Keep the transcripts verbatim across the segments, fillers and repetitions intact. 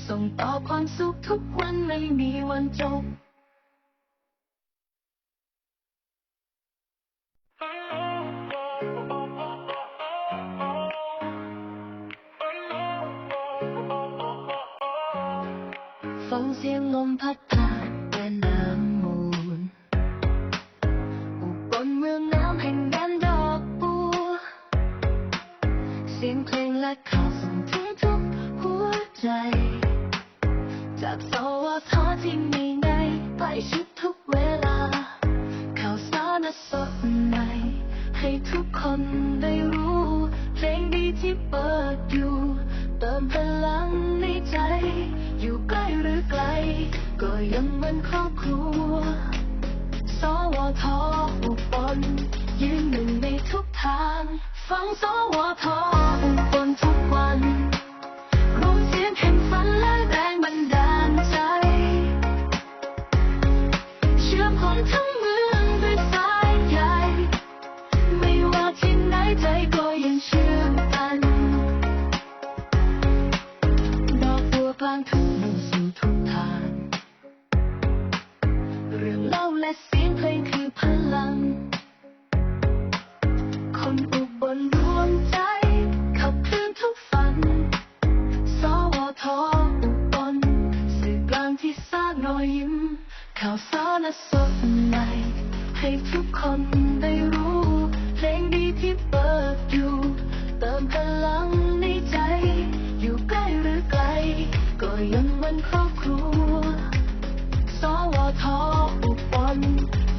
ส่งต่อความสุขทุกวันไม่มีวันจบ ฟังเสียงลมพัดผ่านแม่น้ำมูล อุบลเมืองน้ำแห่งแดนดอกบัว เสียงเพลงและข่าวส่งถึงทุกหัวใจ จาก สวท ที่มีในใกล้ชิดทุกเวลา ข่าวสารสดใหม่ ให้ทุกคนได้รู้ เพลงดีที่เปิดอยู่ เติมพลังในใจ อยู่ใกล้หรือไกล ก็ยังเหมือนครอบครัว สวท อุบล ยืนหนึ่งในทุกทาง ฟัง สวท อุบลทุกวัน รวมเสียงแห่งฝันและแรงบันดาลใจ เชื่อมคนทั้งเมืองด้วยสายใย ไม่ว่าที่ไหนใจก็ยังเชื่อมกัน ดอกบัวกลางทุ่งมุ่งสู่ทุกทาง เรื่องเล่าและเสียงเพลงคือพลัง คนอุบลรวมใจ ขับเคลื่อนทุกฝัน สวท อุบล สื่อกลางที่สร้างรอยยิ้ม ข่าวสารสดใหม่ ให้ทุกคนได้รู้ เพลงดีที่เปิดอยู่ เติมพลังในใจ อยู่ใกล้หรือไกล ก็ยังเหมือนครอบครัว สวท อุบล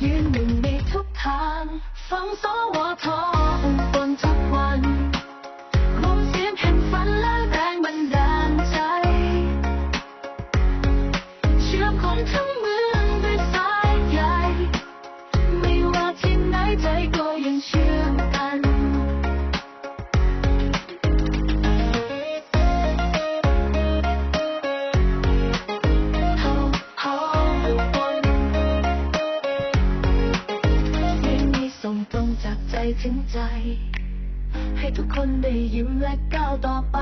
ยืนหนึ่งในทุกทาง ฟัง สวท อุบลทุกวัน รวมเสียงแห่งฝันและแรงบันดาลใจ เชื่อมคนทั้งเมืองด้วยสายใย ไม่ว่าที่ไหนใจก็ยังเชื่อมกัน เพลงนี้ส่งตรงจากใจถึงใจ ให้ทุกคนได้ยิ้มและก้าวต่อไป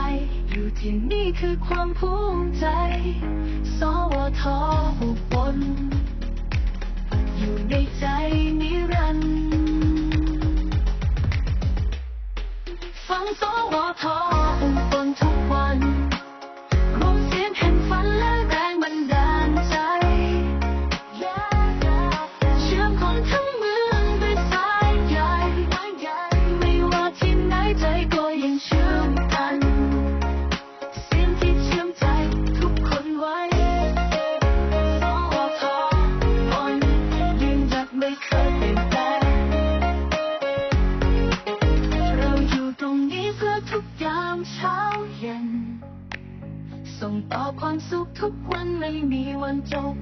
อยู่ที่นี่คือความภูมิใจ สวท อุบล อยู่ในใจนิรันดร์ ฟัง สวท อุบลทุกวัน รวมเสียงแห่งฝันและแรงบันดาลใจ เชื่อมคนทั้งเมืองด้วยสายใย ไม่ว่าที่ไหนใจก็ยังเชื่อมกัน เสียงที่เชื่อมใจทุกคนไว้ สวท ยืนหยัดไม่เคยเปลี่ยนแปลง เราอยู่ตรงนี้เพื่อทุกยามเช้าเย็น ส่งต่อความสุขทุกวันไม่มีวันจบ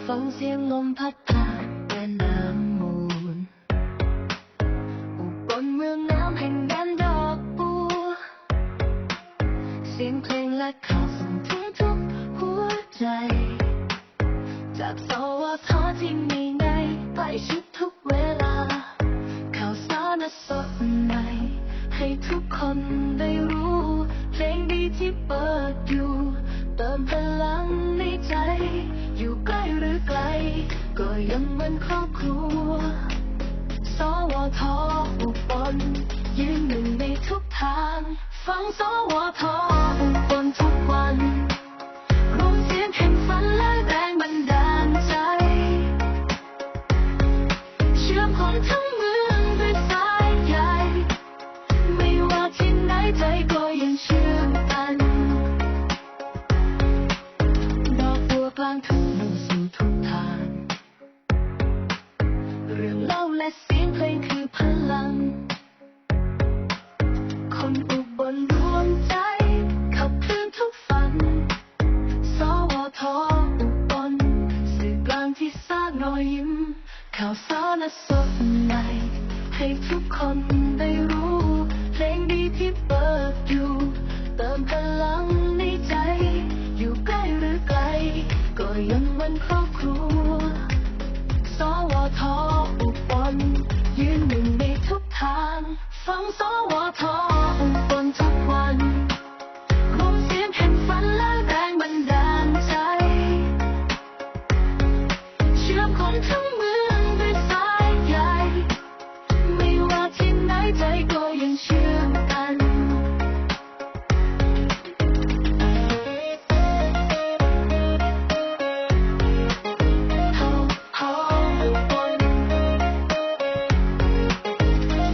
ฟังเสียงลมพัดผ่านแม่น้ำมูล อุบลเมืองน้ำแห่งแดนดอกบัว เสียงเพลงและข่าวส่งถึงทุกหัวใจ จาก สวท ที่มีในใกล้ชิดทุกเวลา ข่าวสารสดใหม่ ให้ทุกคนได้รู้ เพลงดีที่เปิดอยู่ เติมพลังในใจ อยู่ใกล้หรือไกล ก็ยังเหมือนครอบครัว สวท อุบล ยืนหนึ่งในทุกทาง ฟัง สวท อุบลทุกวัน รวมเสียงแห่งฝันและแรงบันดาลใจ เชื่อมคนทั้งเมืองด้วยสายใย ไม่ว่าที่ไหนใจก็ยังเชื่อมกัน ดอกบัวกลางทุ่งมุ่งสู่ทุกทาง เรื่องเล่าและเสียงเพลงคือพลัง คนอุบลรวมใจ ขับเคลื่อนทุกฝัน สวท อุบล สื่อกลางที่สร้างรอยยิ้ม ข่าวสารสดใหม่ ให้ทุกคนได้รู้ เพลงดีที่เปิดอยู่ เติมพลังในใจ อยู่ใกล้หรือไกล ก็ยังวันครอบครัว สวท อุบล ยืนหนึ่งในทุกทาง ฟัง สวท อุบลทุกวัน รวมเสียงแห่งฝันและแรงบันดาลใจ เชื่อมคนทั้งเมืองด้วยสายใย ไม่ว่าที่ไหนใจก็ยังเชื่อมกัน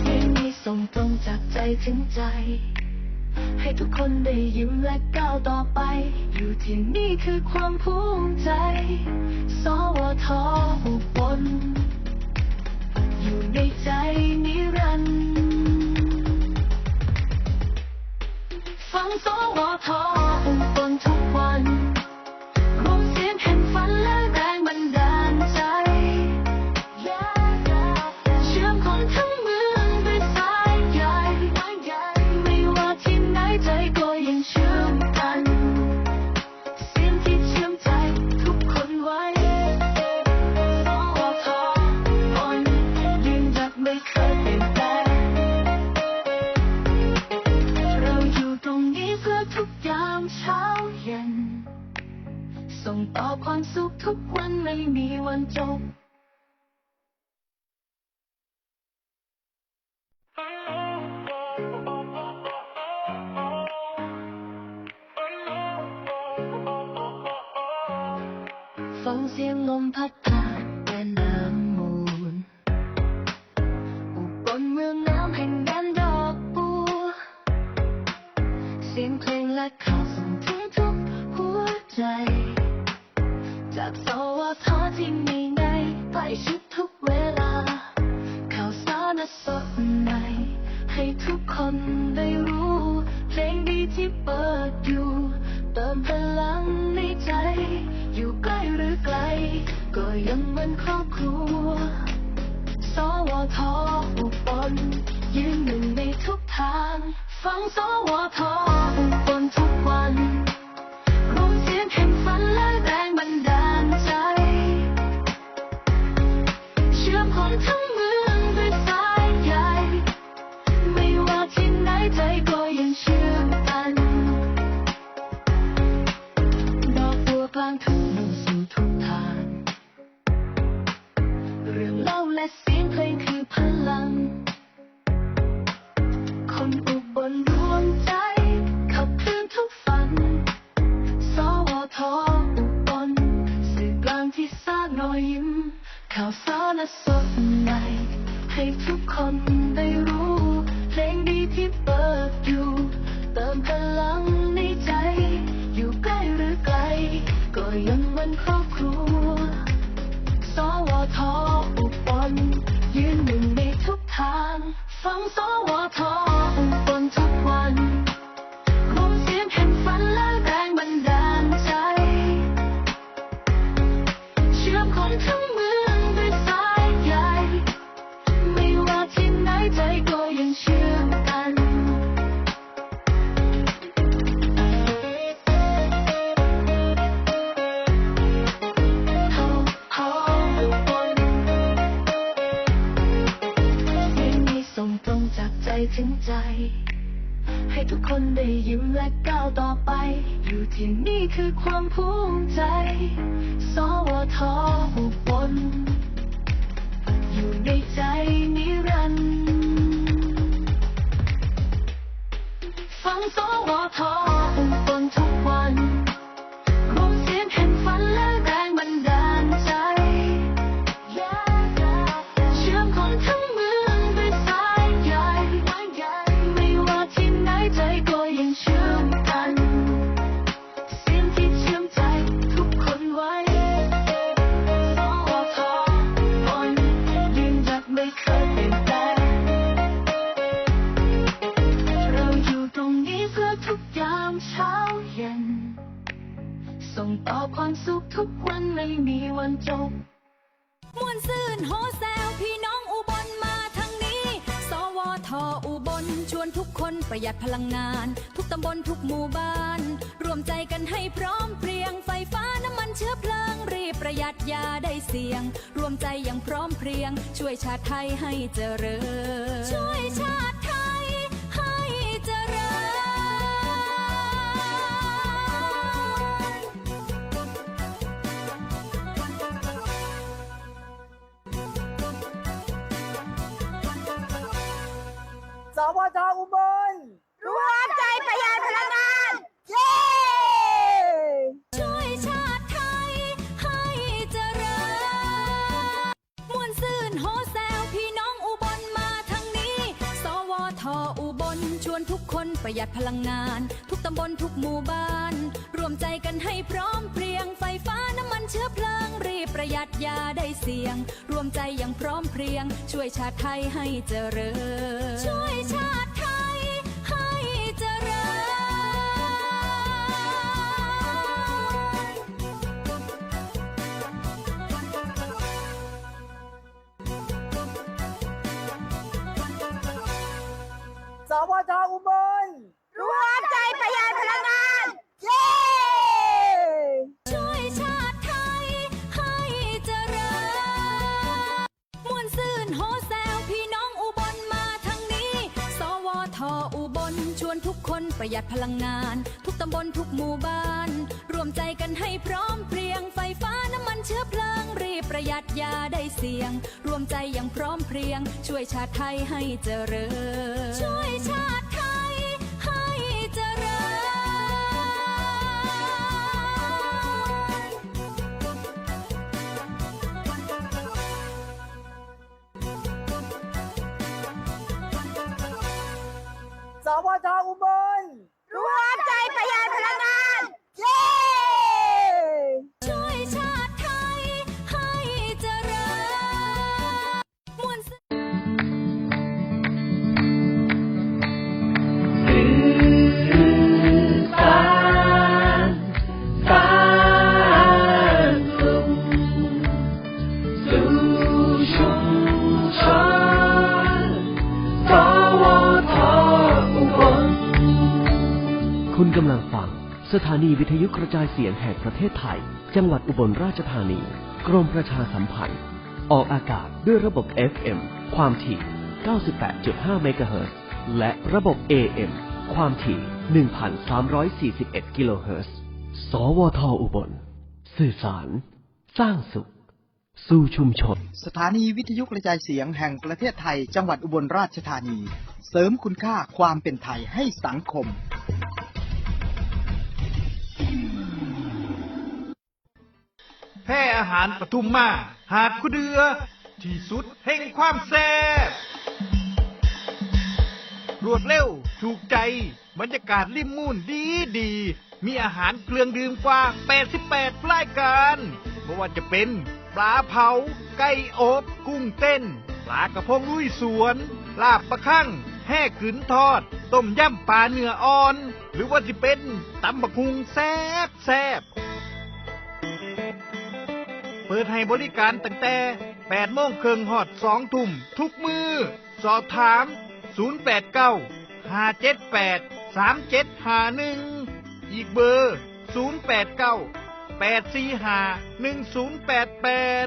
เพลงนี้ส่งตรงจากใจถึงใจ ให้ทุกคนได้ยิ้มและก้าวต่อไป อยู่ที่นี่คือความภูมิใจ สวท อุบล อยู่ในใจนิรันดร์ ฟัง สวท อุบลทุกวัน รวมเสียงแห่งฝันและแรงบันดาลใจ เชื่อมคนทั้งเมืองด้วยสายใย ไม่ว่าที่ไหนใจก็ยังเชื่อมกัน เสียงที่เชื่อมใจทุกคนไว้ สวท อ่อน ยืนหยัดไม่เคยเปลี่ยนแปลง เราอยู่ตรงนี้เพื่อทุกยามเช้าเย็น ส่งต่อความสุขทุกวันไม่มีวันจบ ฟังเสียงลมพัดผ่านแม่น้ำมูล อุบลเมืองน้ำแห่งแดนดอกบัว เสียงเพลงและข่าวส่งถึงทุกหัวใจ จาก สวท ที่มีในใกล้ชิดทุกเวลา ข่าวสารสดใหม่ ให้ทุกคนได้รู้ เพลงดีที่เปิดอยู่ เติมพลังในใจ อยู่ใกล้หรือไกล ก็ยังเหมือนครอบครัว สวท อุบล ยืนหนึ่งในทุกทาง ฟัง สวท อุบลทุกวัน รวมเสียงแห่งฝันและแรงบันดาลใจ เชื่อมคนทั้งเมืองด้วยสายใย ไม่ว่าที่ไหนใจก็ยังเชื่อมกัน ดอกบัวกลางทุ่งสู่ทุกทาง เรื่องเล่าและเสียงเพลงคือพลัง คนอุบลรวมใจ ขับเคลื่อนทุกฝัน สวท อุบล สื่อกลางที่สร้างรอยยิ้ม ข่าวสารสดใหม่ ให้ทุกคนได้รู้ เพลงดีที่เปิดอยู่ เติมพลังในใจ อยู่ใกล้หรือไกล ก็ยังเหมือนครอบครัว สวท อุบล ยืนหนึ่งในทุกทาง ฟัง สวท อุบลทุกวัน รวมเสียงแห่งฝันและแรงบันดาลใจ เชื่อมคนทั้งเมืองด้วยสายใย ไม่ว่าที่ไหนใจก็ยังเชื่อมกัน เพลงนี้ส่งตรงจากใจถึงใจ ให้ทุกคนได้ยิ้มและก้าวต่อไป อยู่ที่นี่คือความภูมิใจ สวท อุบล อยู่ในใจนิรันดร์ ฟัง สวท อุบลทุกวัน รวมเสียงแห่งฝันและแรงบันดาลใจ เชื่อมคนทั้งเมืองด้วยสายใย ไม่ว่าที่ไหนใจก็ยังเชื่อมกัน เสียงที่เชื่อมใจทุกคนไว้ สวท อ่อน ยืนหยัดไม่เคยเปลี่ยนแปลง เราอยู่ตรงนี้เพื่อทุกยามเช้าเย็น ส่งต่อความสุขทุกวันไม่มีวันจบ ม่วนซื่นโฮแซวพี่น้องอุบลมาทางนี้ สวท อุบลชวนทุกคน ประหยัดพลังงาน ทุกตำบลทุกหมู่บ้าน รวมใจกันให้พร้อมเพรียง ไฟฟ้าน้ำมันเชื้อเพลิง รีบประหยัดอย่าได้เสี่ยง รวมใจอย่างพร้อมเพรียง ช่วยชาติไทยให้เจริญ ช่วยชาติไทยให้เจริญ สวทอุบล ร่วมใจประหยัดพลังงาน เย้ ช่วยชาติไทยให้เจริญ ม่วนซื่นโฮแซว พี่น้องอุบลมาทางนี้ สวทอุบล ชวนทุกคนประหยัดพลังงาน ทุกตำบลทุกหมู่บ้าน รวมใจกันให้พร้อมเพรียง ไฟฟ้าน้ำมันเชื้อเพลิง รีบประหยัดอย่าได้เสี่ยง รวมใจอย่างพร้อมเพรียง ช่วยชาติไทยให้เจริญ ช่วยชาติไทยให้เจริญ สวทอุบล ร่วมใจประหยัดพลังงาน เย้ ช่วยชาติไทยให้เจริญ ม่วนซื่นโฮแซว พี่น้องอุบลมาทางนี้ สวทอุบล ชวนทุกคนประหยัดพลังงาน ทุกตำบลทุกหมู่บ้าน รวมใจกันให้พร้อมเพรียง ไฟฟ้าน้ำมันเชื้อเพลิง รีบประหยัดอย่าได้เสี่ยง รวมใจอย่างพร้อมเพรียง ช่วยชาติไทยให้เจริญ ช่วยชาติไทยให้เจริญ สวทอุบล ร่วมใจประหยัดพลังงาน เย้ ช่วยชาติไทยให้เจริญ ม่วนซื่น สู่ชุมชน สวทอุบล คุณกำลังฟังสถานีวิทยุกระจายเสียงแห่งประเทศไทย จังหวัดอุบลราชธานี กรมประชาสัมพันธ์ ออกอากาศด้วยระบบ เอฟ เอ็ม ความถี่ เก้าสิบแปดจุดห้า เมกะเฮิรตซ์ และระบบ เอ เอ็ม ความถี่ หนึ่งพันสามร้อยสี่สิบเอ็ด กิโลเฮิรตซ์ สวทอุบล สื่อสาร สร้างสุข สู่ชุมชน สถานีวิทยุกระจายเสียงแห่งประเทศไทย จังหวัดอุบลราชธานี เสริมคุณค่าความเป็นไทยให้สังคม แพร่อาหารปทุมมา หาดคูเดือ ที่สุดแห่งความแซ่บ รวดเร็ว ถูกใจ บรรยากาศริมมูลดีดี มีอาหารเครื่องดื่มกว่า แปดสิบแปด รายการ บ่ว่าจะเป็น ปลาเผา ไก่อบ กุ้งเต้น ปลากระพงลุยสวน ลาบปลาคั่ง แห่กึ๋นทอด ต้มยำปลาเนื้ออ่อน หรือว่าสิเป็น ตำบักหุ่งแซ่บแซ่บ เปิดให้บริการตั้งแต่ แปดโมงครึ่งฮอด สองทุ่ม ทุกมื้อ สอบถาม ศูนย์แปดเก้า ห้าเจ็ดแปด สามเจ็ดห้าหนึ่ง อีกเบอร์ ศูนย์แปดเก้า แปดสี่ห้า หนึ่งศูนย์แปดแปด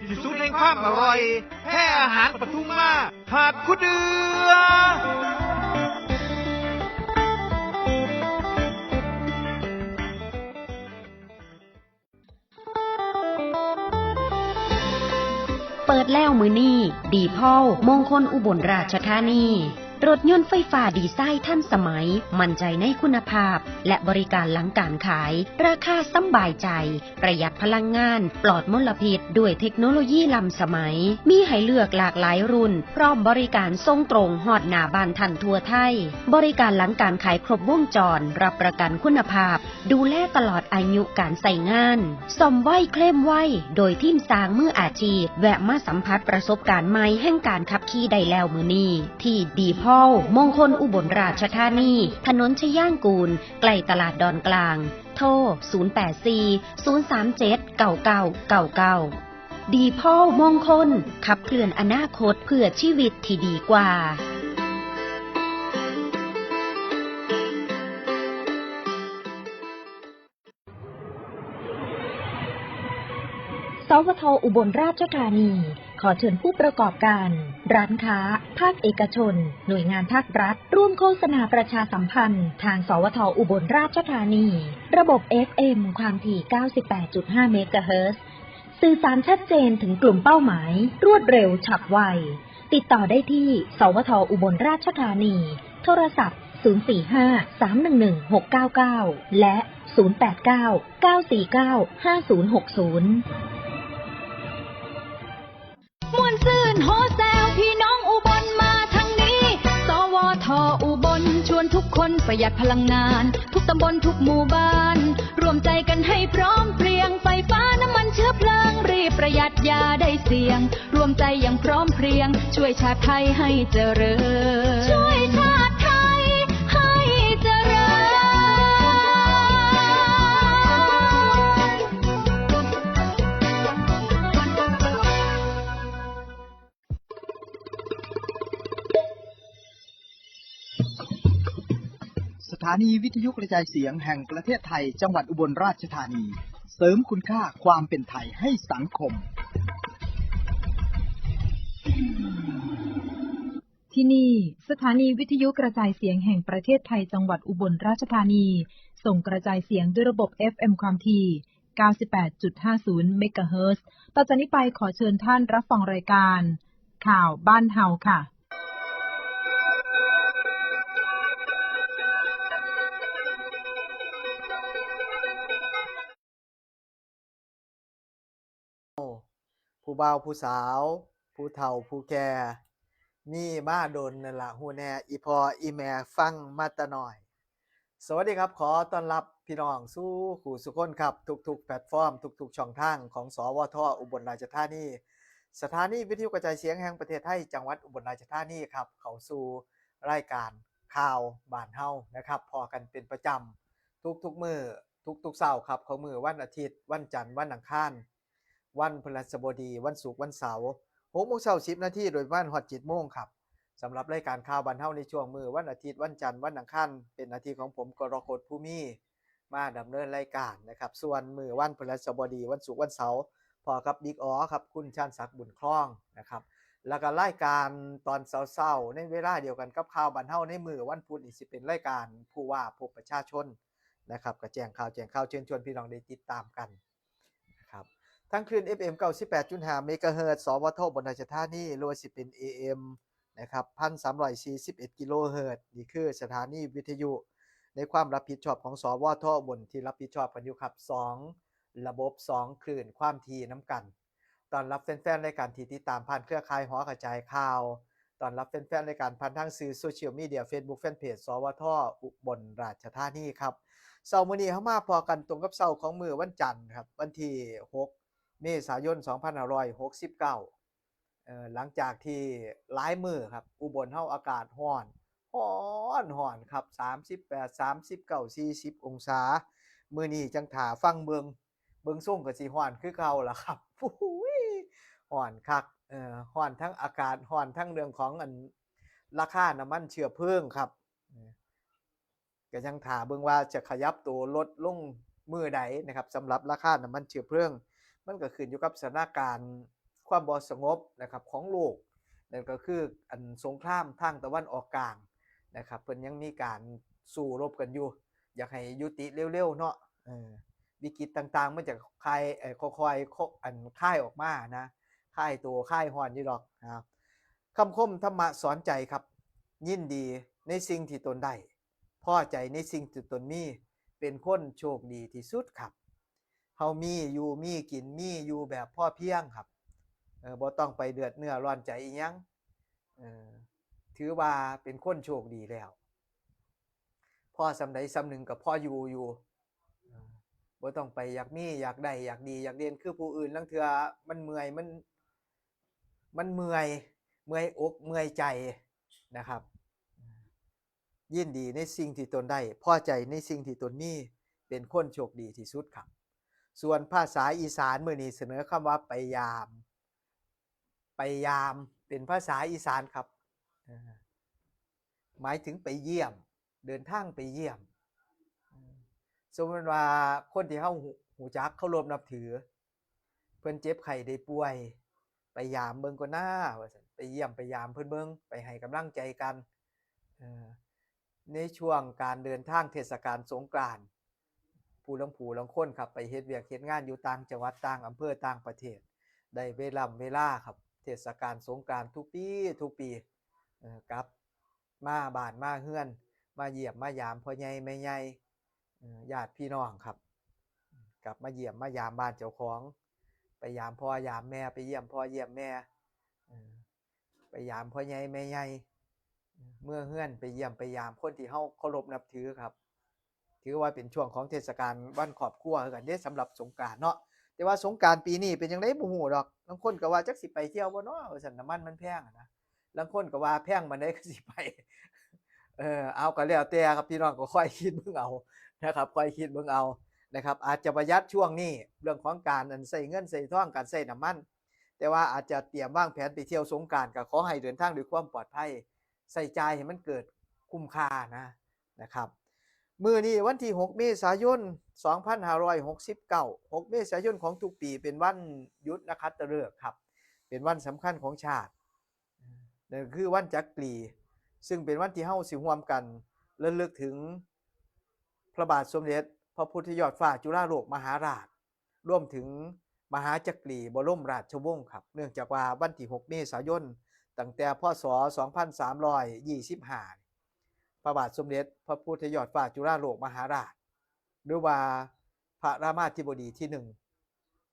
ที่สุดแห่งความอร่อย แพร่อาหารปทุมมา หาดคูเดือ เปิดแล้วมื้อนี้ ดีพอล มงคลอุบลราชธานี รถยนต์ไฟฟ้าดีไซน์ทันสมัย มั่นใจในคุณภาพ และบริการหลังการขาย ราคาสำบายใจ ประหยัดพลังงาน ปลอดมลพิษ ด้วยเทคโนโลยีล้ำสมัย มีให้เลือกหลากหลายรุ่น พร้อมบริการส่งตรงฮอดหน้าบ้านท่านทั่วไทย บริการหลังการขายครบวงจร รับประกันคุณภาพ ดูแลตลอดอายุการใช้งาน ซ่อมไวเคลมไว โดยทีมช่างมืออาชีพ แวะมาสัมผัสประสบการณ์ใหม่แห่งการขับขี่ได้แล้วมื้อนี้ ที่ดีพอล มงคลอุบลราชธานี ถนนชยางกูล ใกล้ตลาดดอนกลาง โทร ศูนย์แปดสี่ ศูนย์สามเจ็ด เก้าเก้าเก้าเก้า ดีพอล มงคล ขับเคลื่อนอนาคตเพื่อชีวิตที่ดีกว่า สวท อุบลราชธานี ขอเชิญผู้ประกอบการ ร้านค้า ภาคเอกชน หน่วยงานภาครัฐ ร่วมโฆษณาประชาสัมพันธ์ ทาง สวท อุบลราชธานี ระบบ เอฟเอ็ม ความถี่ เก้าสิบแปดจุดห้า เมกะเฮิรตซ์ สื่อสารชัดเจนถึงกลุ่มเป้าหมาย รวดเร็วฉับไว ติดต่อได้ที่ สวท อุบลราชธานี โทรศัพท์ ศูนย์สี่ห้า สามหนึ่งหนึ่ง หกเก้าเก้า และ ศูนย์แปดเก้า เก้าสี่เก้า ห้าศูนย์หกศูนย์ ม่วนซื่นโฮแซวพี่น้องอุบลมาทางนี้ สวท อุบลชวนทุกคนประหยัดพลังงาน ทุกตำบลทุกหมู่บ้าน รวมใจกันให้พร้อมเพรียง ไฟฟ้าน้ำมันเชื้อเพลิง รีบประหยัดอย่าได้เสี่ยง รวมใจอย่างพร้อมเพรียง ช่วยชาติไทยให้เจริญ ช่วยชาติไทยให้เจริญ สถานีวิทยุกระจายเสียงแห่งประเทศไทย จังหวัดอุบลราชธานี เสริมคุณค่าความเป็นไทยให้สังคม ที่นี่ สถานีวิทยุกระจายเสียงแห่งประเทศไทย จังหวัดอุบลราชธานี ส่งกระจายเสียงด้วยระบบ เอฟเอ็ม ความถี่ เก้าสิบแปดจุดห้าศูนย์ เมกะเฮิรตซ์ ต่อจากนี้ไปขอเชิญท่านรับฟังรายการ ข่าวบ้านเฮาค่ะ ผู้บ่าวผู้สาว ผู้เฒ่าผู้แก่ มีมาโดนนั่นละฮู้แน่ อีพ่ออีแม่ฟังมาแต่น้อย สวัสดีครับ ขอต้อนรับพี่น้องสู่คู่สู่คนครับ ทุกๆแพลตฟอร์ม ทุกๆช่องทางของ สวท อุบลราชธานี สถานีวิทยุกระจายเสียงแห่งประเทศไทย จังหวัดอุบลราชธานีครับ เข้าสู่รายการข่าวบ้านเฮานะครับ พ้อกันเป็นประจำทุกๆมื้อ ทุกๆเช้าครับ เข้ามื้อวันอาทิตย์ วันจันทร์ วันอังคาร วันพฤหัสบดี วันศุกร์ วันเสาร์ หกโมงเช้า สิบนาที โดยประมาณฮอด เจ็ดโมงครับ สำหรับรายการข่าวบ้านเฮาในช่วงมื้อวันอาทิตย์ วันจันทร์ วันอังคาร เป็นหน้าที่ของผม กรกฎ ภูมี มาดำเนินรายการนะครับ ส่วนมื้อวันพฤหัสบดี วันศุกร์ วันเสาร์ พ้อกับบิ๊กออครับ คุณชาญศักดิ์ บุญครองนะครับ แล้วก็รายการตอนเช้าๆในเวลาเดียวกันกับข่าวบ้านเฮาในมื้อวันพุธนี่สิเป็นรายการผู้ว่าพบประชาชนนะครับ ก็แจ้งข่าวแจ้งข่าว เชิญชวนพี่น้องได้ติดตามกันนะครับ ทั้งคลื่น เอฟเอ็ม เก้าสิบแปดจุดห้า เมกะเฮิรตซ์ สวท อุบลราชธานี หรือว่าสิเป็น เอเอ็ม นะครับ พันสามร้อยสี่สิบเอ็ด กิโลเฮิรตซ์ นี่คือสถานีวิทยุในความรับผิดชอบของ สวท อุบล ที่รับผิดชอบกันอยู่ครับ สองระบบ สองคลื่นความถี่นำกัน ต้อนรับแฟนๆรายการที่ติดตามผ่านเครือข่ายหอกระจายข่าว ต้อนรับแฟนๆรายการผ่านทางสื่อโซเชียลมีเดีย Facebook Fanpage สวท อุบลราชธานีครับ เช้ามื้อนี้เฮามาพ้อกันตรงกับเช้าของมื้อวันจันทร์ครับ วันที่ หก เมษายน สองพันห้าร้อยหกสิบเก้า เอ่อ หลังจากที่หลายมื้อครับ อุบลเฮาอากาศร้อน ร้อน ร้อนครับ สามสิบแปด สามสิบเก้า สี่สิบ องศา มื้อนี้จั่งถ่าฟังเบิ่ง เบิ่งทรงก็สิร้อนคือเก่าล่ะครับ โอ้ย ร้อนคัก เอ่อ ร้อนทั้งอากาศ ร้อนทั้งเรื่องของอัน ราคาน้ำมันเชื้อเพลิงครับ เอ่อ ก็ยังถ่าเบิ่งว่าจะขยับตัวลดลงมื้อใดนะครับ สำหรับราคาน้ำมันเชื้อเพลิง มันก็ขึ้นอยู่กับสถานการณ์ความบ่สงบนะครับ ของโลก นั่นก็คืออันสงครามทางตะวันออกกลางนะครับ เพิ่นยังมีการสู้รบกันอยู่ อยากให้ยุติเร็วๆเนาะ เออ วิกฤตต่างๆ มันจะคลาย เอ่อ ค่อยๆ ค- อันคลายออกมานะ คลายตัวคลายฮ้อนอยู่ดอกนะ คำคมธรรมะสอนใจครับ ยินดีในสิ่งที่ตนได้ พอใจในสิ่งที่ตนมี เป็นคนโชคดีที่สุดครับ เฮามีอยู่มีกิน มีอยู่แบบพอเพียงครับ เออ บ่ต้องไปเดือดเนื้อร้อนใจอีหยัง เออ ถือว่าเป็นคนโชคดีแล้ว พอส่ำใดส่ำหนึ่งก็พออยู่อยู่ เออ บ่ต้องไปอยากมีอยากได้อยากดีอยากเด่นคือผู้อื่น ลางเทื่อมันเมื่อย มัน มันเมื่อย เมื่อยอกเมื่อยใจนะครับ ยินดีในสิ่งที่ตนได้ พอใจในสิ่งที่ตนมี เป็นคนโชคดีที่สุดครับ ส่วนภาษาอีสานมื้อนี้เสนอคำว่าไปยาม ไปยาม เป็นภาษาอีสานครับ เอ่อ หมายถึงไปเยี่ยม เดินทางไปเยี่ยม สมมติว่าคนที่เฮาฮู้ ฮู้จักเคารพนับถือ เพิ่นเจ็บไข้ได้ป่วย ไปยามเบิ่งก่อนนะว่าซั่น ไปเยี่ยมไปยามเพิ่นเบิ่ง ไปให้กำลังใจกัน เออ ในช่วงการเดินทางเทศกาลสงกรานต์ ผู้ลางผู้ลางคนครับ ไปเฮ็ดเวียกเฮ็ดงานอยู่ต่างจังหวัด ต่างอำเภอ ต่างประเทศ ได้เวล่ำเวลาครับ เทศกาลสงกรานต์ทุกปีทุกปี เอ่อกลับมาบ้านมาเฮือน มาเยี่ยมมายามพ่อใหญ่แม่ใหญ่ เอ่อญาติพี่น้องครับ กลับมาเยี่ยมมายามบ้านเจ้าของ ไปยามพ่อยามแม่ ไปเยี่ยมพ่อเยี่ยมแม่ เอ่อไปยามพ่อใหญ่แม่ใหญ่ เมื่อเฮือนไปเยี่ยมไปยามคนที่เฮาเคารพนับถือครับ ถือว่าเป็นช่วงของเทศกาลวันครอบครัวคือกันเด้ สำหรับสงกรานต์เนาะ แต่ว่าสงกรานต์ปีนี้เป็นจั่งใดบ่ฮู้ดอก ลางคนก็ว่าจักสิไปเที่ยวบ่เนาะ ว่าซั่น น้ำมันมันแพงอะนะ ลางคนก็ว่าแพงปานใดก็สิไป เออ เอาก็แล้วแต่ครับพี่น้อง ก็ค่อยคิดเบิ่งเอานะครับ ค่อยคิดเบิ่งเอานะครับ อาจจะประหยัดช่วงนี้ เรื่องของการอันใช้เงินใช้ทอง การใช้น้ำมัน แต่ว่าอาจจะเตรียมวางแผนไปเที่ยวสงกรานต์ ก็ขอให้เดินทางด้วยความปลอดภัย ใช้จ่ายให้มันเกิดคุ้มค่านะ นะครับ มื้อนี้วันที่หกเมษายนสองพันห้าร้อยหกสิบเก้า หกเมษายนของทุกปีเป็นวันหยุดนขัตฤกษ์ครับ เป็นวันสำคัญของชาติ นั่นคือวันจักรี ซึ่งเป็นวันที่เฮาสิร่วมกันระลึกถึงพระบาทสมเด็จพระพุทธยอดฟ้าจุฬาโลกมหาราช รวมถึงมหาจักรีบรมราชวงศ์ครับ เนื่องจากว่าวันที่หกเมษายน ตั้งแต่ พ.ศ. สองพันสามร้อยยี่สิบห้า พระบาทสมเด็จพระพุทธยอดฟ้าจุฬาโลกมหาราช หรือว่าพระรามาธิบดีที่หนึ่ง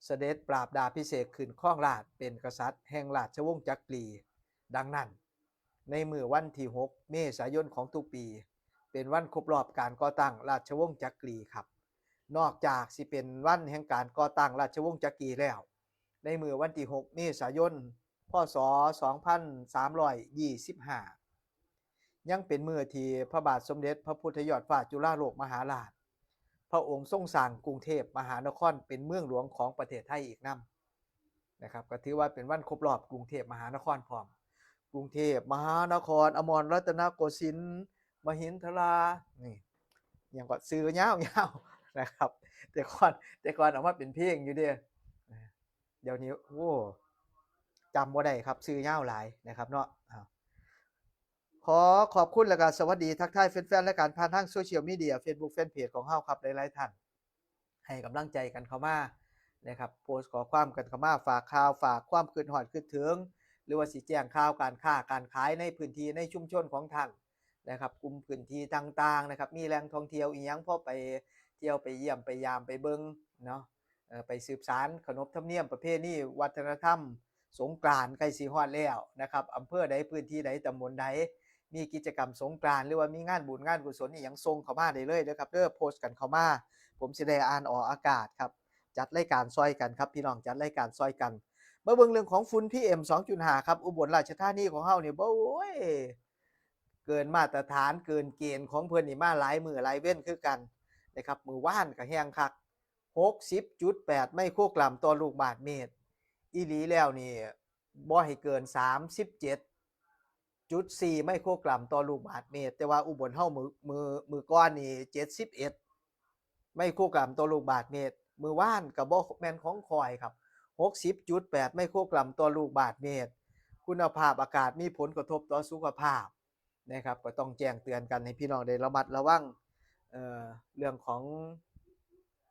เสด็จปราบดาภิเษกขึ้นครองราชย์เป็นกษัตริย์แห่งราชวงศ์จักรี ดังนั้น ในมื้อวันที่หกเมษายนของทุกปี เป็นวันครบรอบการก่อตั้งราชวงศ์จักรีครับ นอกจากสิเป็นวันแห่งการก่อตั้งราชวงศ์จักรีแล้ว ในมื้อวันที่หกเมษายน พ.ศ. สองพันสามร้อยยี่สิบห้า ยังเป็นมื้อที่พระบาทสมเด็จพระพุทธยอดฟ้าจุฬาโลกมหาราช พระองค์ทรงสร้างกรุงเทพมหานครเป็นเมืองหลวงของประเทศไทยอีกนำนะครับ ก็ถือว่าเป็นวันครบรอบกรุงเทพมหานครพร้อม กรุงเทพมหานคร อมรรัตนโกสินทร์ มหินทรา นี่ หยังก็ชื่อยาวๆ นะครับ แต่ก่อน แต่ก่อนเอามาเป็นเพลงอยู่เด้ เดี๋ยวนี้ โอ้ จำบ่ได้ครับ ชื่อยาวหลายนะครับเนาะ อ้าว ขอขอบคุณแล้วก็สวัสดีทักทายแฟนๆ รายการผ่านทางโซเชียลมีเดีย Facebook Fanpage ของเฮาครับ หลายๆ ท่าน ให้กำลังใจกันเข้ามานะครับ โพสต์ข้อความกันเข้ามา ฝากข่าว ฝากความคิดฮอดคิดถึง หรือว่าสิแจ้งข่าวการค้าการขายในพื้นที่ในชุมชนของท่านนะครับ กลุ่มพื้นที่ต่างๆ นะครับ มีแหล่งท่องเที่ยวอีหยัง พอไปเที่ยวไปเยี่ยมไปยามไปเบิ่งเนาะ เอ่อ ไปสืบสานขนบธรรมเนียมประเพณีวัฒนธรรม สงกรานต์ใกล้สิฮอดแล้วนะครับ อำเภอใด พื้นที่ใด ตำบลใด มีกิจกรรมสงกรานต์ หรือว่ามีงานบุญงานกุศลอีหยัง ส่งเข้ามาได้เลยเด้อครับเด้อ โพสต์กันเข้ามา ผมสิได้อ่านออกอากาศครับ จัดรายการซอยกันครับพี่น้อง จัดรายการซอยกัน มาเบิ่งเรื่องของฝุ่น พีเอ็ม สองจุดห้า ครับ อุบลราชธานีของเฮานี่ โอ้ย เกินมาตรฐาน เกินเกณฑ์ของเพิ่นนี่มาหลายมื้อหลายเว็นคือกันนะครับ มื้อวานก็แฮงคัก หกสิบจุดแปด ไมโครกรัมต่อลูกบาศก์เมตร อีหลีแล้วนี่ บ่ให้เกิน สามสิบเจ็ดจุดสี่ ไมโครกรัมต่อลูกบาศก์เมตร แต่ว่าอุบลเฮามื้อ มื้อ มื้อก่อนนี่ เจ็ดสิบเอ็ด ไมโครกรัมต่อลูกบาศก์เมตร มื้อวานก็บ่แม่นของข้อยครับ หกสิบจุดแปด ไมโครกรัมต่อลูกบาศก์เมตร คุณภาพอากาศมีผลกระทบต่อสุขภาพนะครับ ก็ต้องแจ้งเตือนกันให้พี่น้องได้ระมัดระวัง เอ่อ เรื่องของ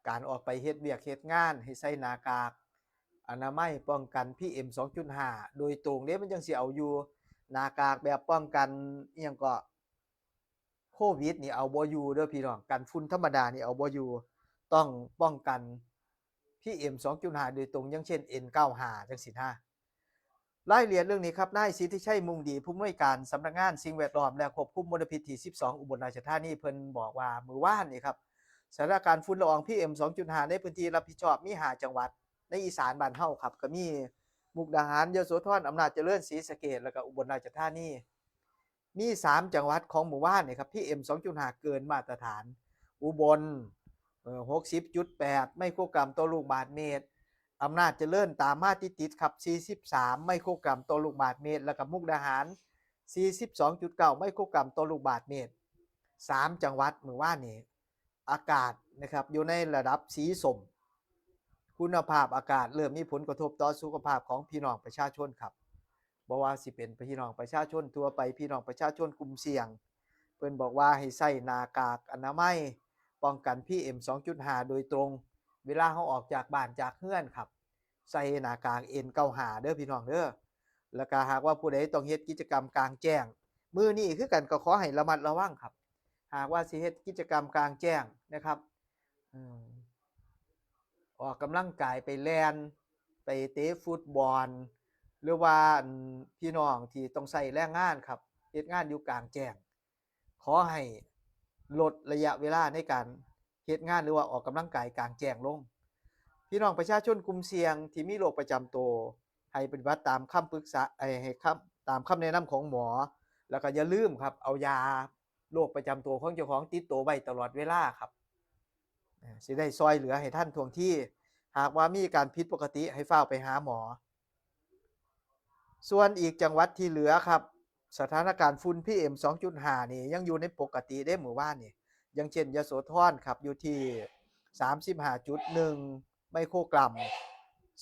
การออกไปเฮ็ดเวียกเฮ็ดงาน ให้ใส่หน้ากากอนามัยป้องกัน พีเอ็ม สองจุดห้า โดยตรงเด้ มันจั่งสิเอาอยู่ หน้ากากแบบป้องกันอิหยังก็ โควิดนี่เอาบ่อยู่เด้อพี่น้อง กันฝุ่นธรรมดานี่เอาบ่อยู่ ต้องป้องกัน พีเอ็ม สองจุดห้า โดยตรง อย่างเช่น เอ็น เก้าห้า จั่งซี้นะ รายละเอียดเรื่องนี้ครับ นายสิทธิชัย มุ่งดี ผู้อำนวยการสำนักงานสิ่งแวดล้อมและควบคุมมลพิษที่สิบสอง อุบลราชธานี เพิ่นบอกว่ามื้อวานนี่ครับ สถานการณ์ฝุ่นละออง พีเอ็ม สองจุดห้า ในพื้นที่รับผิดชอบมีห้าจังหวัด ในอีสานบ้านเฮาครับ ก็มีมุกดาหาร ยโสธร อำนาจเจริญ ศรีสะเกษ แล้วก็อุบลราชธานี มีสามจังหวัดของมื้อวานนี่ครับ พีเอ็ม สองจุดห้า เกินมาตรฐาน อุบล เอ่อ หกสิบจุดแปด ไมโครกรัมต่อลูกบาศก์เมตร อำนาจเจริญตามมาติดๆ ครับ สี่สิบสาม ไมโครกรัมต่อลูกบาศก์เมตร แล้วก็มุกดาหาร สี่สิบสองจุดเก้า ไมโครกรัมต่อลูกบาศก์เมตร สามจังหวัดมื้อวานนี้ อากาศนะครับ อยู่ในระดับสีส้ม คุณภาพอากาศเริ่มมีผลกระทบต่อสุขภาพของพี่น้องประชาชนครับ บ่ว่าสิเป็นพี่น้องประชาชนทั่วไป พี่น้องประชาชนกลุ่มเสี่ยง เพิ่นบอกว่าให้ใส่หน้ากากอนามัยป้องกัน พีเอ็มสองจุดห้า โดยตรง เวลาเราออกจากบ้านจากเฮือนครับ ใส่หน้ากาก เอ็นเก้าห้า เด้อพี่น้องเด้อ แล้วก็หากว่าผู้ใดต้องเฮ็ดกิจกรรมกลางแจ้ง มื้อนี้คือกันก็ขอให้ระมัดระวังครับ หากว่าสิเฮ็ดกิจกรรมกลางแจ้งนะครับ อืม ออกกำลังกายไปแล่น ไปเตะฟุตบอล หรือว่า อัน พี่น้องที่ต้องใช้แรงงานครับ เฮ็ดงานอยู่กลางแจ้ง ขอให้ลดระยะเวลาในการเฮ็ดงานหรือว่าออกกำลังกายกลางแจ้งลง พี่น้องประชาชนกลุ่มเสี่ยงที่มีโรคประจำตัว ให้ปฏิบัติตามคำปรึกษา ให้ ให้คำ ตามคำแนะนำของหมอ แล้วก็อย่าลืมครับ เอายาโรคประจำตัวของเจ้าของติดตัวไว้ตลอดเวลาครับ อ่า สิได้ซอยเหลือให้ทันท่วงที หากว่ามีการผิดปกติให้ฟ้าวไปหาหมอ ส่วนอีกจังหวัดที่เหลือครับ สถานการณ์ฝุ่น พีเอ็มสองจุดห้า นี่ยังอยู่ในปกติเด้ มื้อวานนี่ อย่างเช่น ยโสธรครับ อยู่ที่ สามสิบห้าจุดหนึ่ง ไมโครกรัม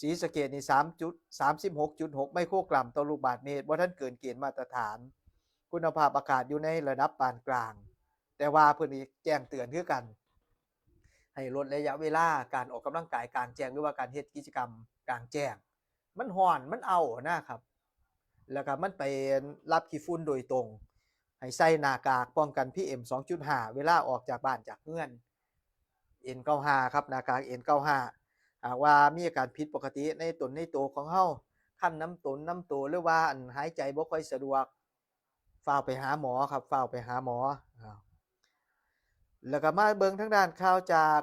ศรีสะเกษนี่ สามจุด สามสิบหกจุดหก ไมโครกรัมต่อลูกบาศก์เมตร บ่ทันเกินเกณฑ์มาตรฐาน คุณภาพอากาศอยู่ในระดับปานกลาง แต่ว่าเพิ่นแจ้งเตือนคือกัน ให้ลดระยะเวลาการออกกำลังกายกลางแจ้ง หรือว่าการเฮ็ดกิจกรรมกลางแจ้ง มันฮ้อน มันอ้าวนะครับ แล้วก็มันไปรับขี้ฝุ่นโดยตรง ให้ใส่หน้ากากป้องกัน พีเอ็มสองจุดห้า เวลาออกจากบ้านจากเฮือน เอ็นเก้าห้า ครับ หน้ากาก เอ็นเก้าห้า หากว่ามีอาการผิดปกติในตนในตัวของเฮา คันน้ำตนน้ำตัว หรือว่า อัน หายใจบ่ค่อยสะดวก ฟ้าวไปหาหมอครับ ฟ้าวไปหาหมอ อ้าว แล้วก็มาเบิ่งทางด้านข่าวจาก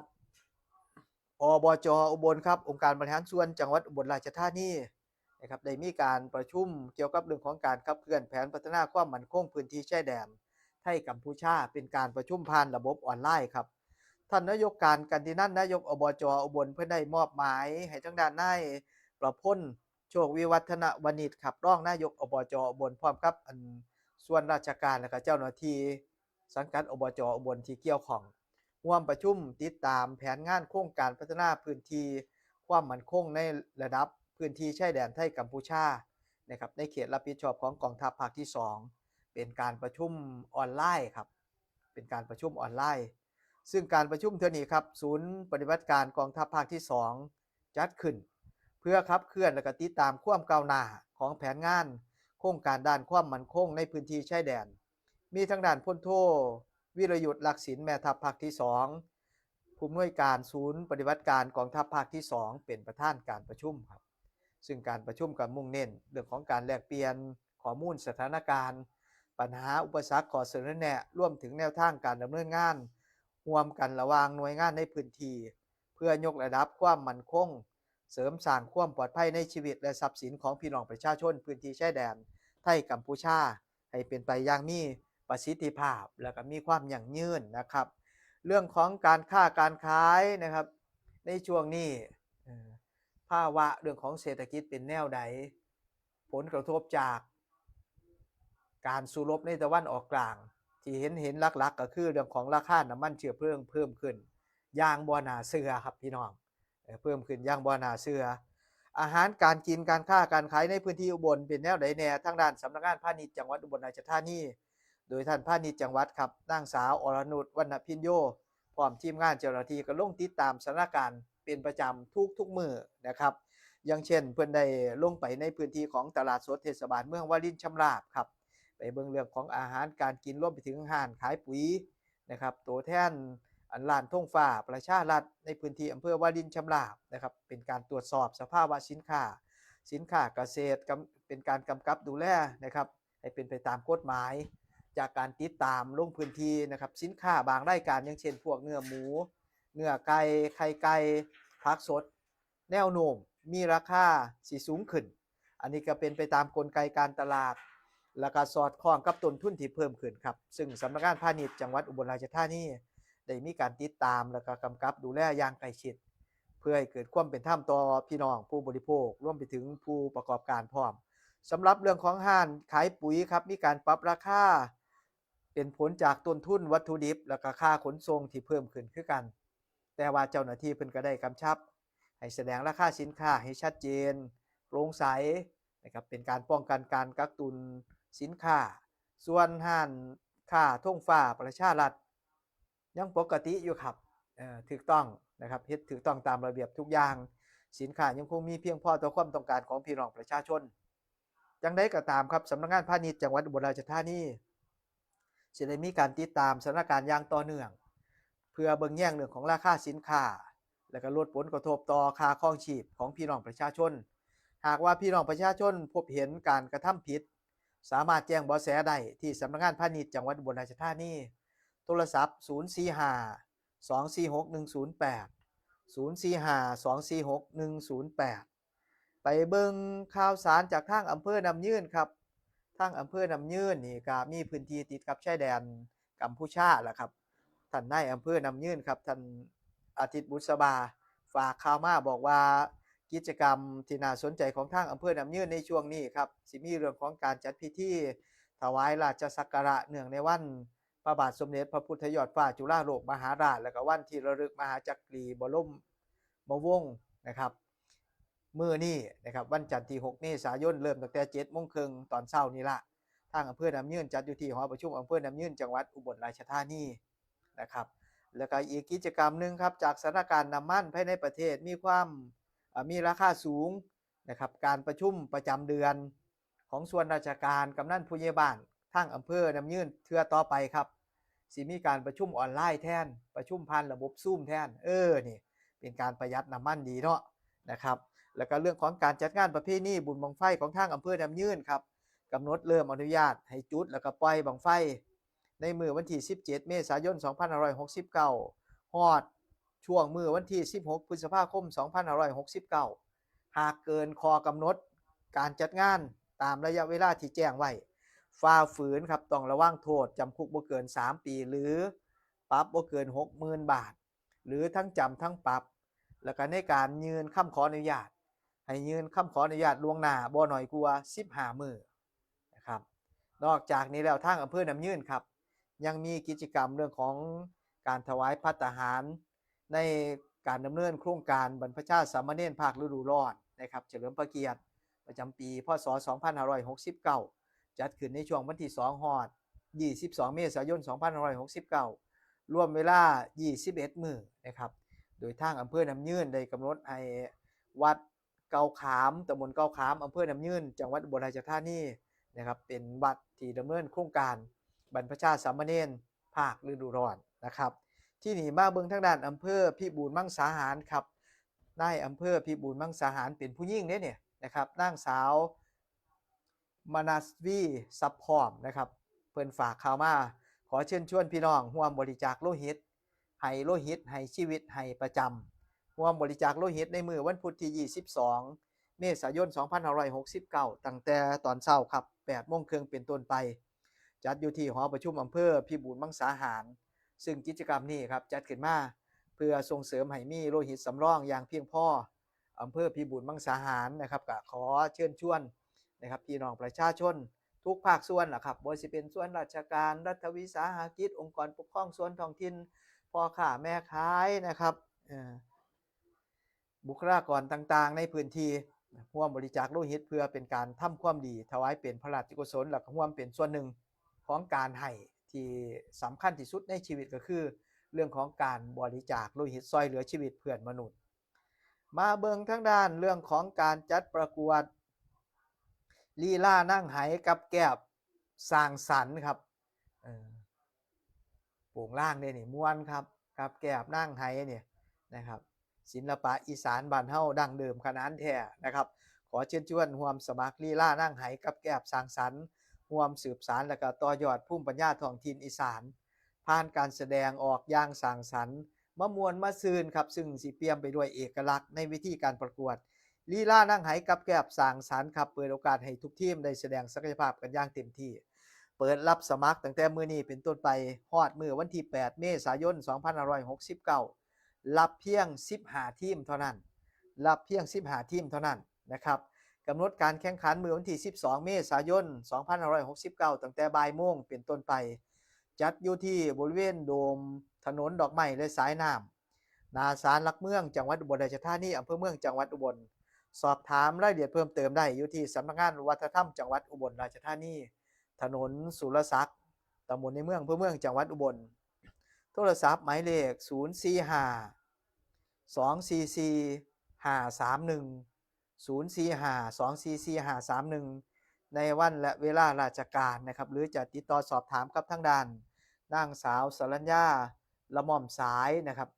อบจ อุบลครับ องค์การบริหารส่วนจังหวัดอุบลราชธานีนะครับ ได้มีการประชุมเกี่ยวกับเรื่องของการขับเคลื่อนแผนพัฒนาความมั่นคงพื้นที่ชายแดนไทยกัมพูชา เป็นการประชุมผ่านระบบออนไลน์ครับ ท่านนายก การ กันตินัน นายก อบจ อุบล เพิ่นได้มอบหมายให้ทางด้านนายประพล โชควิวัฒนวณิชครับ รองนายก อบจ อุบล พร้อมกับ อัน ส่วนราชการ และก็เจ้าหน้าที่สังกัด อบจ อุบล ที่เกี่ยวข้อง ร่วมประชุมติดตามแผนงานโครงการพัฒนาพื้นที่ความมั่นคงในระดับพื้นที่ชายแดนไทยกัมพูชานะครับ ในเขตรับผิดชอบของกองทัพภาคที่สอง เป็นการประชุมออนไลน์ครับ เป็นการประชุมออนไลน์ ซึ่งการประชุมเทื่อนี้ครับ ศูนย์ปฏิบัติการกองทัพภาคที่สอง จัดขึ้น เพื่อขับเคลื่อนและก็ติดตามความก้าวหน้าของแผนงานโครงการด้านความมั่นคงในพื้นที่ชายแดน มีทางด้านพลโท วิรยุทธ์ ลักษิณ แม่ทัพภาคที่สอง ผู้อำนวยการศูนย์ปฏิบัติการกองทัพภาคที่สอง เป็นประธานการประชุมครับ ซึ่งการประชุมก็มุ่งเน้นเรื่องของการแลกเปลี่ยนข้อมูลสถานการณ์ ปัญหา อุปสรรค ข้อเสนอแนะ รวมถึงแนวทางการดำเนินงานร่วมกันระหว่างหน่วยงานในพื้นที่ เพื่อยกระดับความมั่นคง เสริมสร้างความปลอดภัยในชีวิตและทรัพย์สินของพี่น้องประชาชนพื้นที่ชายแดนไทยกัมพูชา ให้เป็นไปอย่างมีประสิทธิภาพ และก็มีความยั่งยืนนะครับ เรื่องของการค้าการขายนะครับ ในช่วงนี้ เอ่อ ภาวะเรื่องของเศรษฐกิจเป็นแนวใด ผลกระทบจากการสู้รบในตะวันออกกลาง ที่เห็นเห็นหลักๆ ก็คือเรื่องของราคาน้ำมันเชื้อเพลิงเพิ่มขึ้นอย่างบ่น่าเชื่อครับพี่น้อง เอ่อ เพิ่มขึ้นอย่างบ่น่าเชื่อ อาหารการกิน การค้าการขายในพื้นที่อุบลเป็นแนวใดแน่ ทางด้านสำนักงานพาณิชย์จังหวัดอุบลราชธานี โดยท่านพาณิชย์จังหวัดครับ นางสาวอรนุช วรรณพิญโย พร้อมทีมงานเจ้าหน้าที่ก็ลงติดตามสถานการณ์เป็นประจำทุกๆมื้อนะครับ อย่างเช่นเพิ่นได้ลงไปในพื้นที่ของตลาดสดเทศบาลเมืองวารินชำราบครับ ไปเบิ่งเรื่องของอาหารการกิน รวมไปถึงร้านขายปุ๋ยนะครับ ตัวแทน อัน ร้านธงฟ้าประชารัฐในพื้นที่อำเภอวารินชำราบนะครับ เป็นการตรวจสอบสภาวะสินค้า สินค้าเกษตร กำ- เป็นการกำกับดูแลนะครับ ให้เป็นไปตามกฎหมาย จากการติดตามลงพื้นที่นะครับ สินค้าบางรายการ อย่างเช่นพวกเนื้อหมู เนื้อไก่ ไข่ไก่ ผักสด แนวโน้มมีราคาสิสูงขึ้น อันนี้ก็เป็นไปตามกลไกการตลาด แล้วก็สอดคล้องกับต้นทุนที่เพิ่มขึ้นครับ ซึ่งสำนักงานพาณิชย์จังหวัดอุบลราชธานี ได้มีการติดตามแล้วก็กำกับดูแลอย่างใกล้ชิด เพื่อให้เกิดความเป็นธรรมต่อพี่น้องผู้บริโภค รวมไปถึงผู้ประกอบการพร้อม สำหรับเรื่องของร้านขายปุ๋ยครับ มีการปรับราคา เป็นผลจากต้นทุนวัตถุดิบ แล้วก็ค่าขนส่งที่เพิ่มขึ้นคือกัน แต่ว่าเจ้าหน้าที่เพิ่นก็ได้กำชับ ให้แสดงราคาสินค้าให้ชัดเจน โปร่งใสนะครับ เป็นการป้องกันการกักตุนสินค้า ส่วนห้านค้าธงฟ้าประชารัฐ ยังปกติอยู่ครับ เอ่อ ถูกต้องนะครับ เฮ็ดถูกต้องตามระเบียบทุกอย่าง สินค้ายังคงมีเพียงพอต่อความต้องการของพี่น้องประชาชน จังใดก็ตามครับ สำนักงานพาณิชย์จังหวัดอุบลราชธานี สิได้มีการติดตามสถานการณ์อย่างต่อเนื่อง เพื่อเบิ่งแยงเรื่องของราคาสินค้า และก็ลดผลกระทบต่อค่าครองชีพของพี่น้องประชาชน หากว่าพี่น้องประชาชนพบเห็นการกระทำผิด สามารถแจ้งเบาะแสได้ที่สำนักงานพาณิชย์จังหวัดอุบลราชธานี โทรศัพท์ ศูนย์สี่ห้า สองสี่หก หนึ่งศูนย์แปด ศูนย์สี่ห้า สองสี่หก หนึ่งศูนย์แปด ไปเบิ่งข่าวสารจากทางอำเภอน้ำยืนครับ ทางอำเภอน้ำยืนนี่ก็มีพื้นที่ติดกับชายแดนกัมพูชาล่ะครับ ท่านนายอำเภอน้ำยืนครับ ท่านอาทิตย์บุษบา ฝากข่าวมาบอกว่ากิจกรรมที่น่าสนใจของทางอำเภอน้ำยืนในช่วงนี้ครับ สิมีเรื่องของการจัดพิธีถวายราชสักการะเนื่องในวันพระบาทสมเด็จพระพุทธยอดฟ้าจุฬาโลกมหาราช และก็วันที่ระลึกมหาจักรีบรมวงศ์นะครับ มื้อนี้นะครับ วันจันทร์ที่หกเมษายน เริ่มตั้งแต่เจ็ดโมงครึ่งตอนเช้านี่ละ ทางอำเภอน้ำยืนจัดอยู่ที่หอประชุมอำเภอน้ำยืน จังหวัดอุบลราชธานีนะครับ แล้วก็อีกกิจกรรมหนึ่งครับ จากสถานการณ์น้ำมันภายในประเทศมีความ เอ่อ มีราคาสูงนะครับ การประชุมประจำเดือนของส่วนราชการ กำนันผู้ใหญ่บ้านทางอำเภอน้ำยืนเทื่อต่อไปครับ สิมีการประชุมออนไลน์แทน ประชุมผ่านระบบซูมแทน เออ นี่เป็นการประหยัดน้ำมันดีเนาะนะครับ แล้วก็เรื่องของการจัดงานประเพณีบุญบั้งไฟของทางอำเภอน้ำยืนครับ กำหนดเริ่มอนุญาตให้จุดแล้วก็ปล่อยบั้งไฟ ในมื้อวันที่สิบเจ็ดเมษายนสองพันห้าร้อยหกสิบเก้า ฮอดช่วงมื้อวันที่สิบหกพฤษภาคมสองพันห้าร้อยหกสิบเก้า หากเกินข้อกำหนดการจัดงานตามระยะเวลาที่แจ้งไว้ ฝ่าฝืนครับ ต้องระวังโทษจำคุกบ่เกินสามปี หรือปรับบ่เกินหกหมื่นบาท หรือทั้งจำทั้งปรับ แล้วก็ในการยื่นคำขออนุญาต ให้ยื่นคำขออนุญาตล่วงหน้าบ่น้อยกว่าสิบห้ามื้อนะครับ นอกจากนี้แล้วทางอำเภอน้ำยืนครับ ยังมีกิจกรรมเรื่องของการถวายภัตตาหาร ในการดำเนินโครงการบรรพชาสามเณรภาคฤดูร้อนนะครับ เฉลิมพระเกียรติประจำปี พ.ศ. สองพันห้าร้อยหกสิบเก้า จัดขึ้นในช่วงวันที่สองฮอดยี่สิบสองเมษายนสองพันห้าร้อยหกสิบเก้า รวมเวลายี่สิบเอ็ดมื้อนะครับ โดยทางอำเภอน้ำยืนได้กำหนดให้วัดเกาขาม ตำบลเกาขาม อำเภอน้ำยืน จังหวัดอุบลราชธานีนะครับ เป็นวัดที่ดำเนินโครงการบรรพชาสามเณรภาคฤดูร้อนนะครับ ที่นี่มาเบิ่งทางด้านอำเภอพิบูลมังสาหารครับ นายอำเภอพิบูลมังสาหารเป็นผู้หญิงเด้เนี่ยนะครับ นางสาว มนัสวี ทรัพย์พร้อมนะครับ เพิ่นฝากข่าวมา ขอเชิญชวนพี่น้องร่วมบริจาคโลหิต ให้โลหิต ให้ชีวิต ให้ประจำ ร่วมบริจาคโลหิตในมื้อวันพุธที่ยี่สิบสองเมษายนสองพันห้าร้อยหกสิบเก้า ตั้งแต่ตอนเช้าครับ แปดโมงครึ่งเป็นต้นไป จัดอยู่ที่หอประชุมอำเภอพิบูลมังสาหาร ซึ่งกิจกรรมนี้ครับ จัดขึ้นมาเพื่อส่งเสริมให้มีโลหิตสำรองอย่างเพียงพอ อำเภอพิบูลมังสาหารนะครับ ก็ขอเชิญชวนนะครับ พี่น้องประชาชนทุกภาคส่วนล่ะครับ บ่ว่าสิเป็นส่วนราชการ รัฐวิสาหกิจ องค์กรปกครองส่วนท้องถิ่น พ่อค้าแม่ขายนะครับ เอ่อ บุคลากรต่างๆ ในพื้นที่ ร่วมบริจาคโลหิตเพื่อเป็นการทำความดี ถวายเป็นพระราชกุศล และก็ร่วมเป็นส่วนหนึ่งของการให้ที่สำคัญที่สุดในชีวิต ก็คือเรื่องของการบริจาคโลหิต ช่วยเหลือชีวิตเพื่อนมนุษย์ มาเบิ่งทางด้านเรื่องของการจัดประกวดลีลานางไหกับแกบสร้างสรรค์ครับ เออ โปงลางเด้นี่ ม่วนครับ กับแกบนางไหเนี่ยนะครับ ศิลปะอีสานบ้านเฮาดั้งเดิมขนานแท้นะครับ ขอเชิญชวนร่วมสมัครลีลานางไหกับแกบสร้างสรรค์ ร่วมสืบสานและก็ต่อยอดภูมิปัญญาท้องถิ่นอีสาน ผ่านการแสดงออกอย่างสร้างสรรค์ มาม่วนมาซื่นครับ ซึ่งสิเปี่ยมไปด้วยเอกลักษณ์ในวิธีการประกวด ลีลานางไหกับแกบสร้างสรรค์ครับ เปิดโอกาสให้ทุกทีมได้แสดงศักยภาพกันอย่างเต็มที่ เปิดรับสมัครตั้งแต่มื้อนี้เป็นต้นไป ฮอดมื้อวันที่แปดเมษายนสองพันห้าร้อยหกสิบเก้า รับเพียงสิบห้าทีมเท่านั้น รับเพียงสิบห้าทีมเท่านั้นนะครับ กำหนดการแข่งขันมื้อวันที่สิบสองเมษายนสองพันห้าร้อยหกสิบเก้า ตั้งแต่บ่ายโมงเป็นต้นไป จัดอยู่ที่บริเวณโดมถนนดอกไม้และสายน้ำ หน้าศาลหลักเมืองจังหวัดอุบลราชธานี อำเภอเมืองจังหวัดอุบล สอบถามรายละเอียดเพิ่มเติมได้อยู่ที่สำนักงานวัฒนธรรมจังหวัดอุบลราชธานี ถนนสุรศักดิ์ ตำบลในเมือง อำเภอเมืองจังหวัดอุบล โทรศัพท์หมายเลข ศูนย์สี่ห้า สองสี่สี่ ห้าสามหนึ่ง ศูนย์สี่ห้า สองสี่สี่ ห้าสามหนึ่ง ในวันและเวลาราชการนะครับ หรือจะติดต่อสอบถามกับทางด้านนางสาวสรัญญา ละม่อมสายนะครับ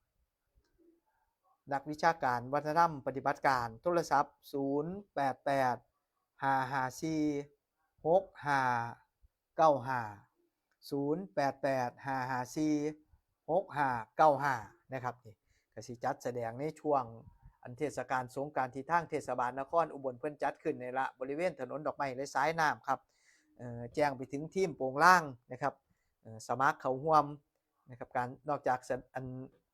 นักวิชาการวัฒนธรรมปฏิบัติการ โทรศัพท์ ศูนย์แปดแปด ห้าห้าสี่ หกห้าเก้าห้า ศูนย์แปดแปด ห้าห้าสี่ หกห้าเก้าห้า นะครับ นี่ก็สิจัดแสดงในช่วงอันเทศกาลสงกรานต์ที่ทางเทศบาลนครอุบลเพิ่นจัดขึ้นนี่ละ บริเวณถนนดอกไม้และสายน้ำครับ เอ่อ แจ้งไปถึงทีมโปงลางนะครับ เอ่อ สมัครเข้าร่วมนะครับ การนอกจากสะ- อัน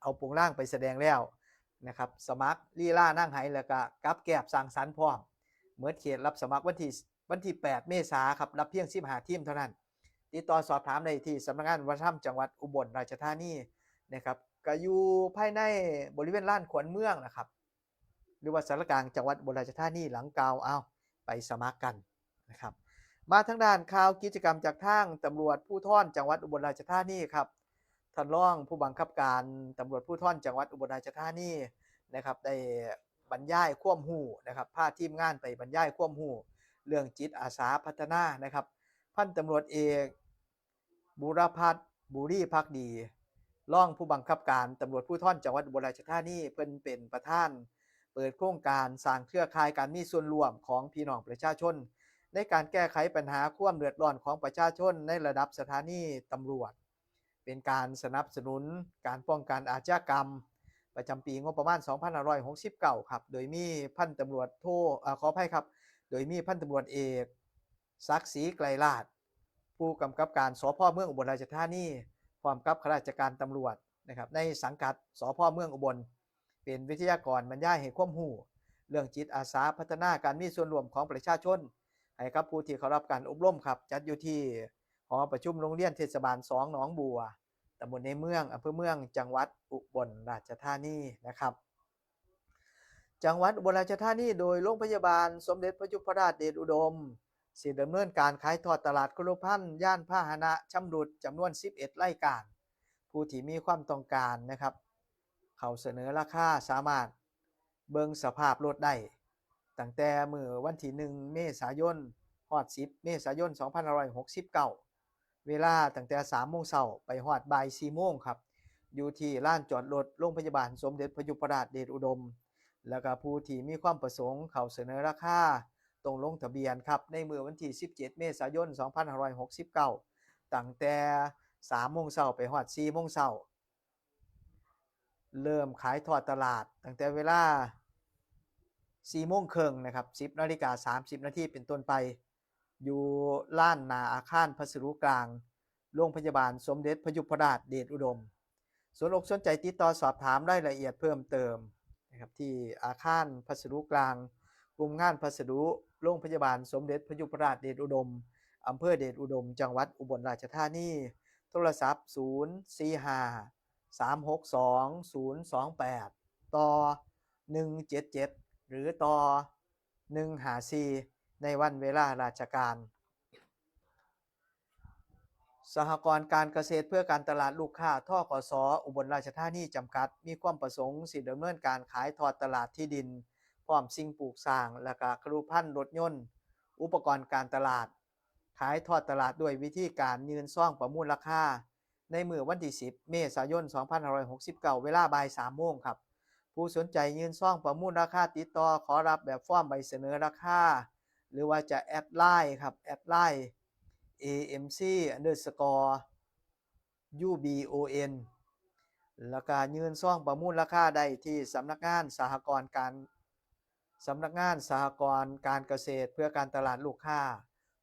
เอาโปงลางไปแสดงแล้วนะครับ สมัครลีลานางไหแล้วก็กับแกบสร้างสรรค์พร้อม เมิดเขตรับสมัครวันที่ วันที่ แปด เมษาครับ รับเพียง สิบห้า ทีมเท่านั้น ติดต่อสอบถามได้ที่สำนักงานวัฒนธรรมจังหวัดอุบลราชธานีนะครับ ก็อยู่ภายในบริเวณลานขวัญเมืองนะครับ หรือว่าศาลากลางจังหวัดอุบลราชธานีหลังเก่า เอาไปสมัครกันนะครับ มาทางด้านข่าวกิจกรรมจากทางตำรวจภูธรจังหวัดอุบลราชธานีครับ ท่านรองผู้บังคับการตำรวจภูธรจังหวัดอุบลราชธานีนะครับ ได้บรรยายความรู้นะครับ พาทีมงานไปบรรยายความรู้เรื่องจิตอาสาพัฒนานะครับ พันตำรวจเอก บุรพัฒน์ บุรีภักดี รองผู้บังคับการตำรวจภูธรจังหวัดอุบลราชธานี เพิ่นเป็นประธานเปิดโครงการสร้างเครือข่ายการมีส่วนร่วมของพี่น้องประชาชน ในการแก้ไขปัญหาความเดือดร้อนของประชาชนในระดับสถานีตำรวจ เป็นการสนับสนุนการป้องกันอาชญากรรม ประจำปีงบประมาณ สองพันห้าร้อยหกสิบเก้า ครับ โดยมีพันตำรวจโท เอ่อ ขออภัยครับ โดยมีพันตำรวจเอก ศักดิ์ศรีไกรลาด ผู้กำกับการ สภ.เมืองอุบลราชธานี พร้อมกับข้าราชการตำรวจนะครับ ในสังกัด สภ.เมืองอุบล เป็นวิทยากรบรรยายให้ความรู้เรื่องจิตอาสาพัฒนาการมีส่วนร่วมของประชาชน ให้กับผู้ที่เข้ารับการอบรมครับ จัดอยู่ที่หอประชุมโรงเรียนเทศบาล สอง หนองบัว ตำบลในเมือง อำเภอเมือง จังหวัดอุบลราชธานีนะครับ จังหวัดอุบลราชธานี โดยโรงพยาบาลสมเด็จพระยุพราชเดชอุดม สิดำเนินการขายทอดตลาดครุภัณฑ์ยานพาหนะชำรุดจำนวน สิบเอ็ด รายการ ผู้ที่มีความต้องการนะครับ เข้าเสนอราคาสามารถเบิ่งสภาพรถได้ ตั้งแต่มื้อวันที่ หนึ่ง เมษายน ฮอด สิบ เมษายน สองพันห้าร้อยหกสิบเก้า เวลาตั้งแต่ สามโมงเช้าไปฮอดบ่าย สี่โมงครับ อยู่ที่ลานจอดรถโรงพยาบาลสมเด็จพระยุพราชเดชอุดม แล้วก็ผู้ที่มีความประสงค์เข้าเสนอราคาต้องลงทะเบียนครับ ในมื้อวันที่ สิบเจ็ด เมษายน สองพันห้าร้อยหกสิบเก้า ตั้งแต่ สามโมงเช้าไปฮอด สี่โมงเช้า เริ่มขายทอดตลาดตั้งแต่เวลา สี่โมงครึ่งนะครับ สิบนาฬิกา สามสิบนาทีเป็นต้นไป อยู่ลานหน้าอาคารพัสดุกลาง โรงพยาบาลสมเด็จพระยุพราชเดชอุดม สนอกสนใจติดต่อสอบถามรายละเอียดเพิ่มเติมนะครับ ที่อาคารพัสดุกลาง กลุ่มงานพัสดุ โรงพยาบาลสมเด็จพระยุพราชเดชอุดม อำเภอเดชอุดม จังหวัดอุบลราชธานี โทรศัพท์ ศูนย์สี่ห้า สามหกสอง ศูนย์สองแปด ต่อ หนึ่งเจ็ดเจ็ด หรือต่อ หนึ่งห้าสี่ ในวันเวลาราชการ สหกรณ์การเกษตรเพื่อการตลาดลูกค้า ทกส อุบลราชธานี จำกัด มีความประสงค์สิดำเนินการขายทอดตลาดที่ดิน พร้อมสิ่งปลูกสร้าง และก็ครุภัณฑ์รถยนต์ อุปกรณ์การตลาด ขายทอดตลาดด้วยวิธีการยื่นซองประมูลราคา ในมื้อวันที่ สิบ เมษายน สองพันห้าร้อยหกสิบเก้า เวลาบ่าย สามโมงครับ ผู้สนใจยื่นซองประมูลราคา ติดต่อขอรับแบบฟอร์มใบเสนอราคา หรือว่าจะแอดไลน์ครับ แอดไลน์ เอเอ็มซี underscore ยู บี โอ เอ็น แล้วก็ยื่นซองประมูลราคาได้ที่สำนักงานสหกรณ์การ สำนักงานสหกรณ์การเกษตรเพื่อการตลาดลูกค้า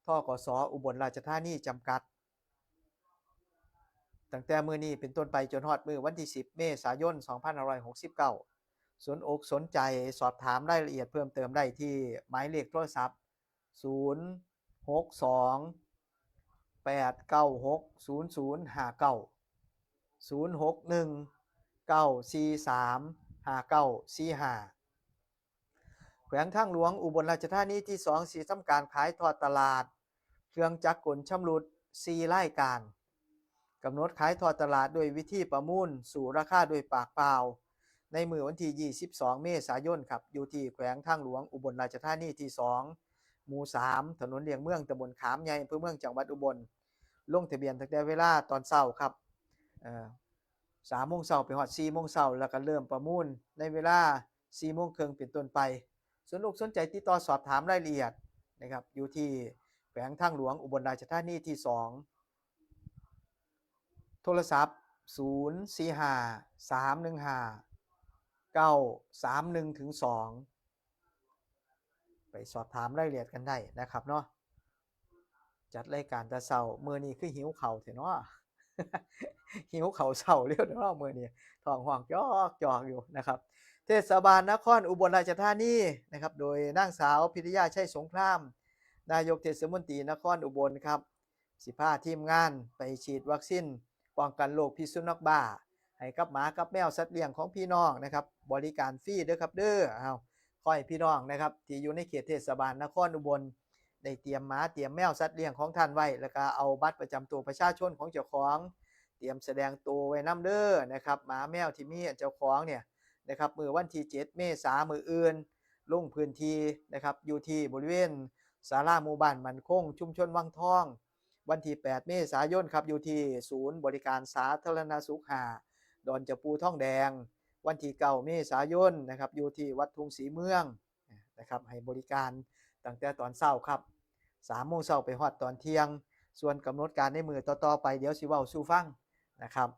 ทกส อุบลราชธานี จำกัด ตั้งแต่มื้อนี้เป็นต้นไปจนฮอดมื้อวันที่ สิบ เมษายน สองพันห้าร้อยหกสิบเก้า สนอกสนใจสอบถามรายละเอียดเพิ่มเติมได้ที่หมายเลขโทรศัพท์ ศูนย์หกสอง แปดเก้าหก ศูนย์ศูนย์ห้าเก้า ศูนย์หกหนึ่ง เก้าสี่สาม ห้าเก้าสี่ห้า แขวงทางหลวงอุบลราชธานีที่สอง สิทำการขายทอดตลาด เครื่องจักรกลชำรุด สี่รายการ กำหนดขายทอดตลาดด้วยวิธีประมูลสู่ราคาด้วยปากเปล่า ในมื้อวันที่ยี่สิบสองเมษายนครับ อยู่ที่แขวงทางหลวงอุบลราชธานีที่สอง หมู่สาม ถนนเลี่ยงเมือง ตำบลขามใหญ่ อำเภอเมือง จังหวัดอุบล ลงทะเบียนตั้งแต่เวลาตอนเช้าครับ เอ่อ สามโมงเช้าไปฮอดสี่โมงเช้า แล้วก็เริ่มประมูลในเวลาสี่โมงครึ่งเป็นต้นไป สนอกสนใจติดต่อสอบถามรายละเอียดนะครับ อยู่ที่แขวงทางหลวงอุบลราชธานีที่สอง โทรศัพท์ ศูนย์สี่ห้า สามหนึ่งห้า เก้าสามหนึ่ง ถึง สอง ไปสอบถามรายละเอียดกันได้นะครับเนาะ จัดรายการแต่เช้า มื้อนี้คือหิวข้าวแท้เนาะ หิวข้าวเช้าแล้วเนาะ มื้อนี้ท้องฮ้องจอกๆอยู่นะครับ เทศบาลนครอุบลราชธานีนะครับ โดยนางสาวพิทยา ชัยสงคราม นายกเทศมนตรีนครอุบลครับ สิพาทีมงานไปฉีดวัคซีนป้องกันโรคพิษสุนัขบ้า ให้กับหมากับแมวสัตว์เลี้ยงของพี่น้องนะครับ บริการฟรีเด้อครับเด้อ เอา ขอให้พี่น้องนะครับ ที่อยู่ในเขตเทศบาลนครอุบล ได้เตรียมหมาเตรียมแมวสัตว์เลี้ยงของท่านไว้ แล้วก็เอาบัตรประจำตัวประชาชนของเจ้าของ เตรียมแสดงตัวไว้นำเด้อนะครับ หมาแมวที่มีเจ้าของเนี่ยนะครับ มื้อวันที่เจ็ดเมษา มื้ออื่น ลงพื้นที่นะครับ อยู่ที่บริเวณศาลาหมู่บ้านมั่นคง ชุมชนวังทอง วันที่แปดเมษายนครับ อยู่ที่ศูนย์บริการสาธารณสุขห้า ดอนเจ้าปู่ทองแดง วันที่เก้าเมษายนนะครับ อยู่ที่วัดทุ่งศรีเมืองนะครับ ให้บริการตั้งแต่ตอนเช้าครับ สามโมงเช้าไปฮอดตอนเที่ยง ส่วนกำหนดการในมื้อต่อๆไป เดี๋ยวสิเว้าสู่ฟังนะครับ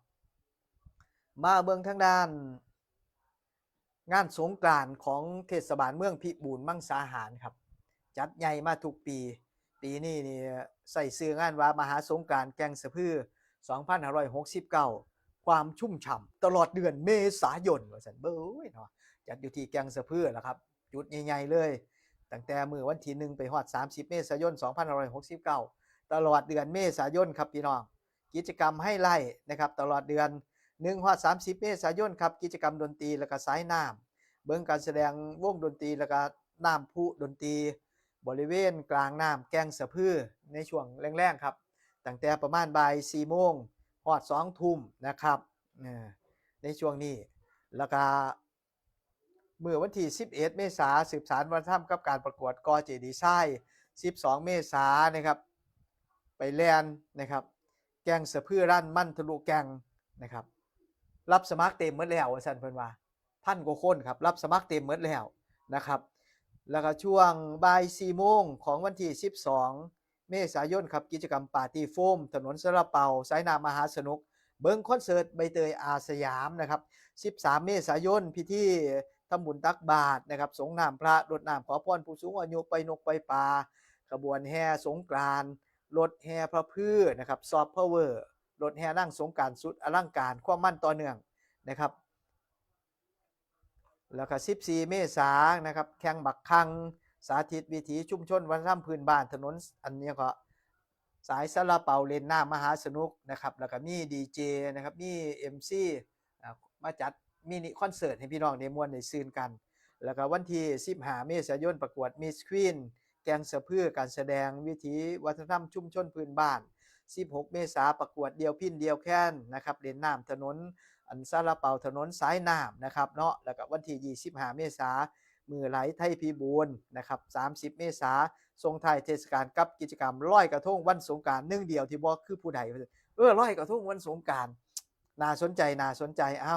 มาเบิ่งทางด้าน งานสงกรานต์ของเทศบาลเมืองพิบูลมังสาหารครับ จัดใหญ่มาทุกปี ปีนี้นี่ใส่ชื่องานว่ามหาสงกรานต์แก่งสะพือ สองพันห้าร้อยหกสิบเก้า ความชุ่มฉ่ำตลอดเดือนเมษายน ว่าซั่น เบ้ยเนาะ จัดอยู่ที่แก่งสะพือล่ะครับ จุดใหญ่ๆเลย ตั้งแต่มื้อวันที่หนึ่งไปฮอดสามสิบเมษายน สองพันห้าร้อยหกสิบเก้า ตลอดเดือนเมษายนครับพี่น้อง กิจกรรมไฮไลท์นะครับ ตลอดเดือนหนึ่งฮอดสามสิบเมษายนครับ กิจกรรมดนตรีแล้วก็สายน้ำ เบิ่งการแสดงวงดนตรีแล้วก็น้ำพุดนตรี บริเวณกลางน้ำแก่งสะพือในช่วงแลงๆครับ ตั้งแต่ประมาณบ่ายสี่โมงฮอดสองทุ่มนะครับ เอ่อ ในช่วงนี้ แล้วก็มื้อวันที่สิบเอ็ดเมษา สืบสานวัฒนธรรมกับการประกวดก่อเจดีย์ทราย สิบสองเมษานะครับ ไปแล่นนะครับ แก่งสะพือรันมันทะลุแก่งนะครับ รับสมัครเต็มหมดแล้ว ว่าซั่นเพิ่นว่า พันกว่าคนครับ รับสมัครเต็มหมดแล้วนะครับ แล้วก็ช่วงบ่ายสี่โมงของวันที่สิบสองเมษายนครับ กิจกรรมปาร์ตี้โฟม ถนนซาลาเปา สายน้ำมหาสนุก เบิ่งคอนเสิร์ตใบเตยอาสยามนะครับ สิบสามเมษายน พิธีทำบุญตักบาตรนะครับ สรงน้ำพระ รดน้ำขอพรผู้สูงอายุ ปล่อยนกปล่อยปลา ขบวนแห่สงกรานต์ รถแห่พระพือนะครับ ซอฟต์พาวเวอร์ รถแห่นางสงกรานต์สุดอลังการ ความมันต่อเนื่องนะครับ แล้วก็สิบสี่เมษานะครับ แข่งบักคัง สาธิตวิถีชุมชนวัฒนธรรมพื้นบ้าน ถนน อันนี้ก็ สายซาลาเปา เล่นน้ำมหาสนุกนะครับ แล้วก็มีดีเจนะครับ มีเอ็มซี อ่า มาจัดมินิคอนเสิร์ตให้พี่น้องได้ม่วนได้ซื่นกัน แล้วก็วันที่สิบห้าเมษายน ประกวดมิสควีนแก่งสะพือ การแสดงวิถีวัฒนธรรมชุมชนพื้นบ้าน สิบหกเมษา ประกวดเดี่ยวพิณเดี่ยวแคนนะครับ เล่นน้ำถนน อันซาลาเปา ถนนสายน้ำนะครับเนาะ แล้วก็วันที่ยี่สิบห้าเมษา มื้อไหลไทยพิบูลนะครับ สามสิบเมษา ส่งท้ายเทศกาลกับกิจกรรมลอยกระทงวันสงกรานต์ หนึ่งเดียวที่บ่คือผู้ใด เออ ลอยกระทงวันสงกรานต์ น่าสนใจ น่าสนใจ เอ้า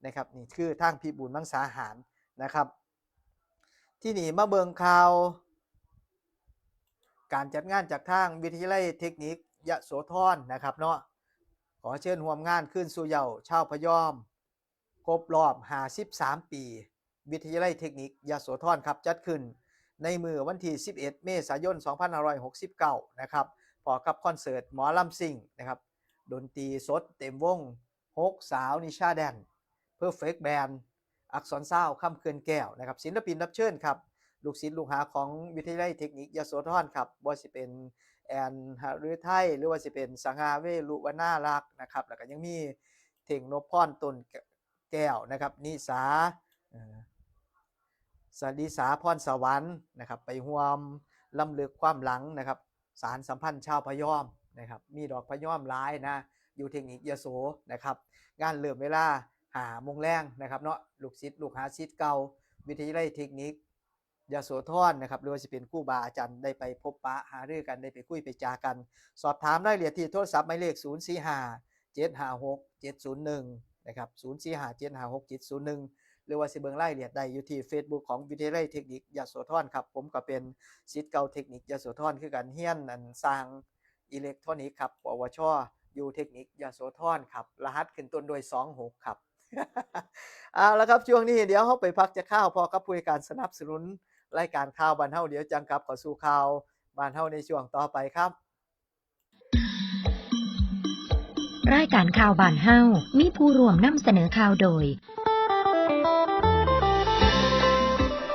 นะครับ นี่คือทางพิบูลมังสาหารนะครับ ที่นี่มาเบิ่งข่าว การจัดงานจากทางวิทยาลัยเทคนิคยโสธรนะครับเนาะ ขอเชิญร่วมงานคืนสู่เหย้าชาวพะยอม ครบรอบห้าสิบสามปี วิทยาลัยเทคนิคยโสธรครับ จัดขึ้นในมื้อวันที่สิบเอ็ดเมษายนสองพันห้าร้อยหกสิบเก้านะครับ พร้อมกับคอนเสิร์ตหมอลำซิ่งนะครับ ดนตรีสดเต็มวง หกสาวนิชาแดน เพอร์เฟกต์แบนด์ อักษรซาวด์ คำเขื่อนแก้วนะครับ ศิลปินรับเชิญครับ ลูกศิษย์ลูกหาของวิทยาลัยเทคนิคยโสธรครับ บ่ว่าสิเป็นแอน หฤทัย หรือว่าสิเป็นสง่า เวรุวนารักษ์นะครับ แล้วก็ยังมีเท่ง นพพร ต้น แก้วนะครับ นิสา เอ่อ สริสาพรสวรรค์นะครับ ไปร่วมรำลึกความหลังนะครับ สานสัมพันธ์ชาวพะยอมนะครับ มีดอกพะยอมหลายนะ อยู่เทคนิคยโสนะครับ งานเริ่มเวลาห้าโมงแลงนะครับเนาะ ลูกศิษย์ลูกหาศิษย์เก่า วิทยาลัยเทคนิคยโสธรนะครับ หรือว่าสิเป็นครูบาอาจารย์ ได้ไปพบปะหารือกัน ได้ไปคุยไปจากัน สอบถามรายละเอียดที่โทรศัพท์หมายเลข ศูนย์สี่ห้า เจ็ดห้าหก เจ็ดศูนย์หนึ่ง นะครับ ศูนย์สี่ห้า เจ็ดห้าหก เจ็ดศูนย์หนึ่ง หรือว่าสิเบิ่งรายละเอียดได้อยู่ที่ Facebook ของวิทยาลัยเทคนิคยโสธรครับ ผมก็เป็นศิษย์เก่าเทคนิคยโสธรคือกัน เรียนอันสร้างอิเล็กทรอนิกส์ครับ ปวช อยู่เทคนิคยโสธรครับ รหัสขึ้นต้นด้วย สองหก ครับ เอาละครับ ช่วงนี้เดี๋ยวเราไปพักจะข้าวพอกับผู้ให้การสนับสนุนรายการข่าวบ้านเฮา เดี๋ยวจังกลับเข้าสู่ข่าวบ้านเฮาในช่วงต่อไปครับ รายการข่าวบ้านเฮามีผู้ร่วมนำเสนอข่าวโดย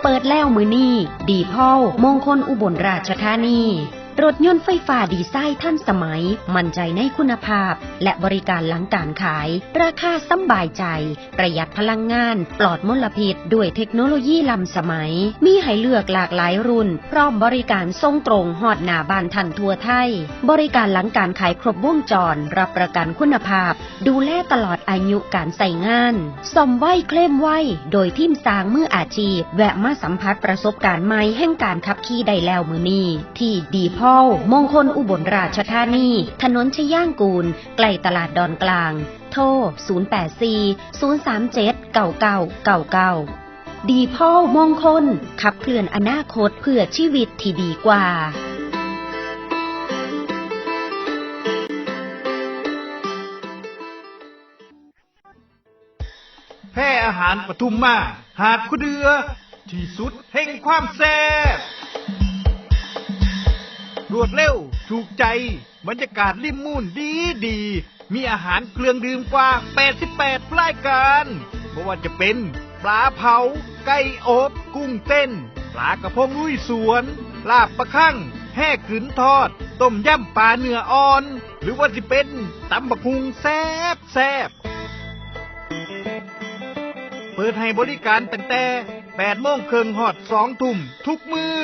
เปิดแล้วมื้อนี้ ดีพอลมงคลอุบลราชธานี รถยนต์ไฟฟ้าดีไซน์ทันสมัย มั่นใจในคุณภาพ และบริการหลังการขาย ราคาสำบายใจ ประหยัดพลังงาน ปลอดมลพิษ ด้วยเทคโนโลยีล้ำสมัย มีให้เลือกหลากหลายรุ่น พร้อมบริการส่งตรงฮอดหน้าบ้านท่านทั่วไทย บริการหลังการขายครบวงจร รับประกันคุณภาพ ดูแลตลอดอายุการใช้งาน ซ่อมไวเคลมไว โดยทีมช่างมืออาชีพ แวะมาสัมผัสประสบการณ์ใหม่แห่งการขับขี่ได้แล้วมื้อนี้ ที่ดีพอลมงคลอุบลราชธานี ถนนชยางกูล ใกล้ตลาดดอนกลาง โทร ศูนย์แปดสี่ ศูนย์สามเจ็ด เก้าเก้าเก้าเก้า ดีพอลมงคล ขับเคลื่อนอนาคตเพื่อชีวิตที่ดีกว่า แพร่อาหารปทุมมา หาดคูเดือ ที่สุดแห่งความแซ่บ รวดเร็ว ถูกใจ บรรยากาศริมมูลดีดี มีอาหารเครื่องดื่มกว่า แปดสิบแปด รายการ บ่ว่าจะเป็น ปลาเผา ไก่อบ กุ้งเต้น ปลากระพงลุยสวน ลาบปลาคั่ง แห่ขึ้นทอด ต้มยำปลาเนื้ออ่อน หรือว่าสิเป็น ตำบักหุ่งแซ่บแซ่บ เปิดให้บริการตั้งแต่ แปดโมงครึ่งฮอด สองทุ่ม ทุกมื้อ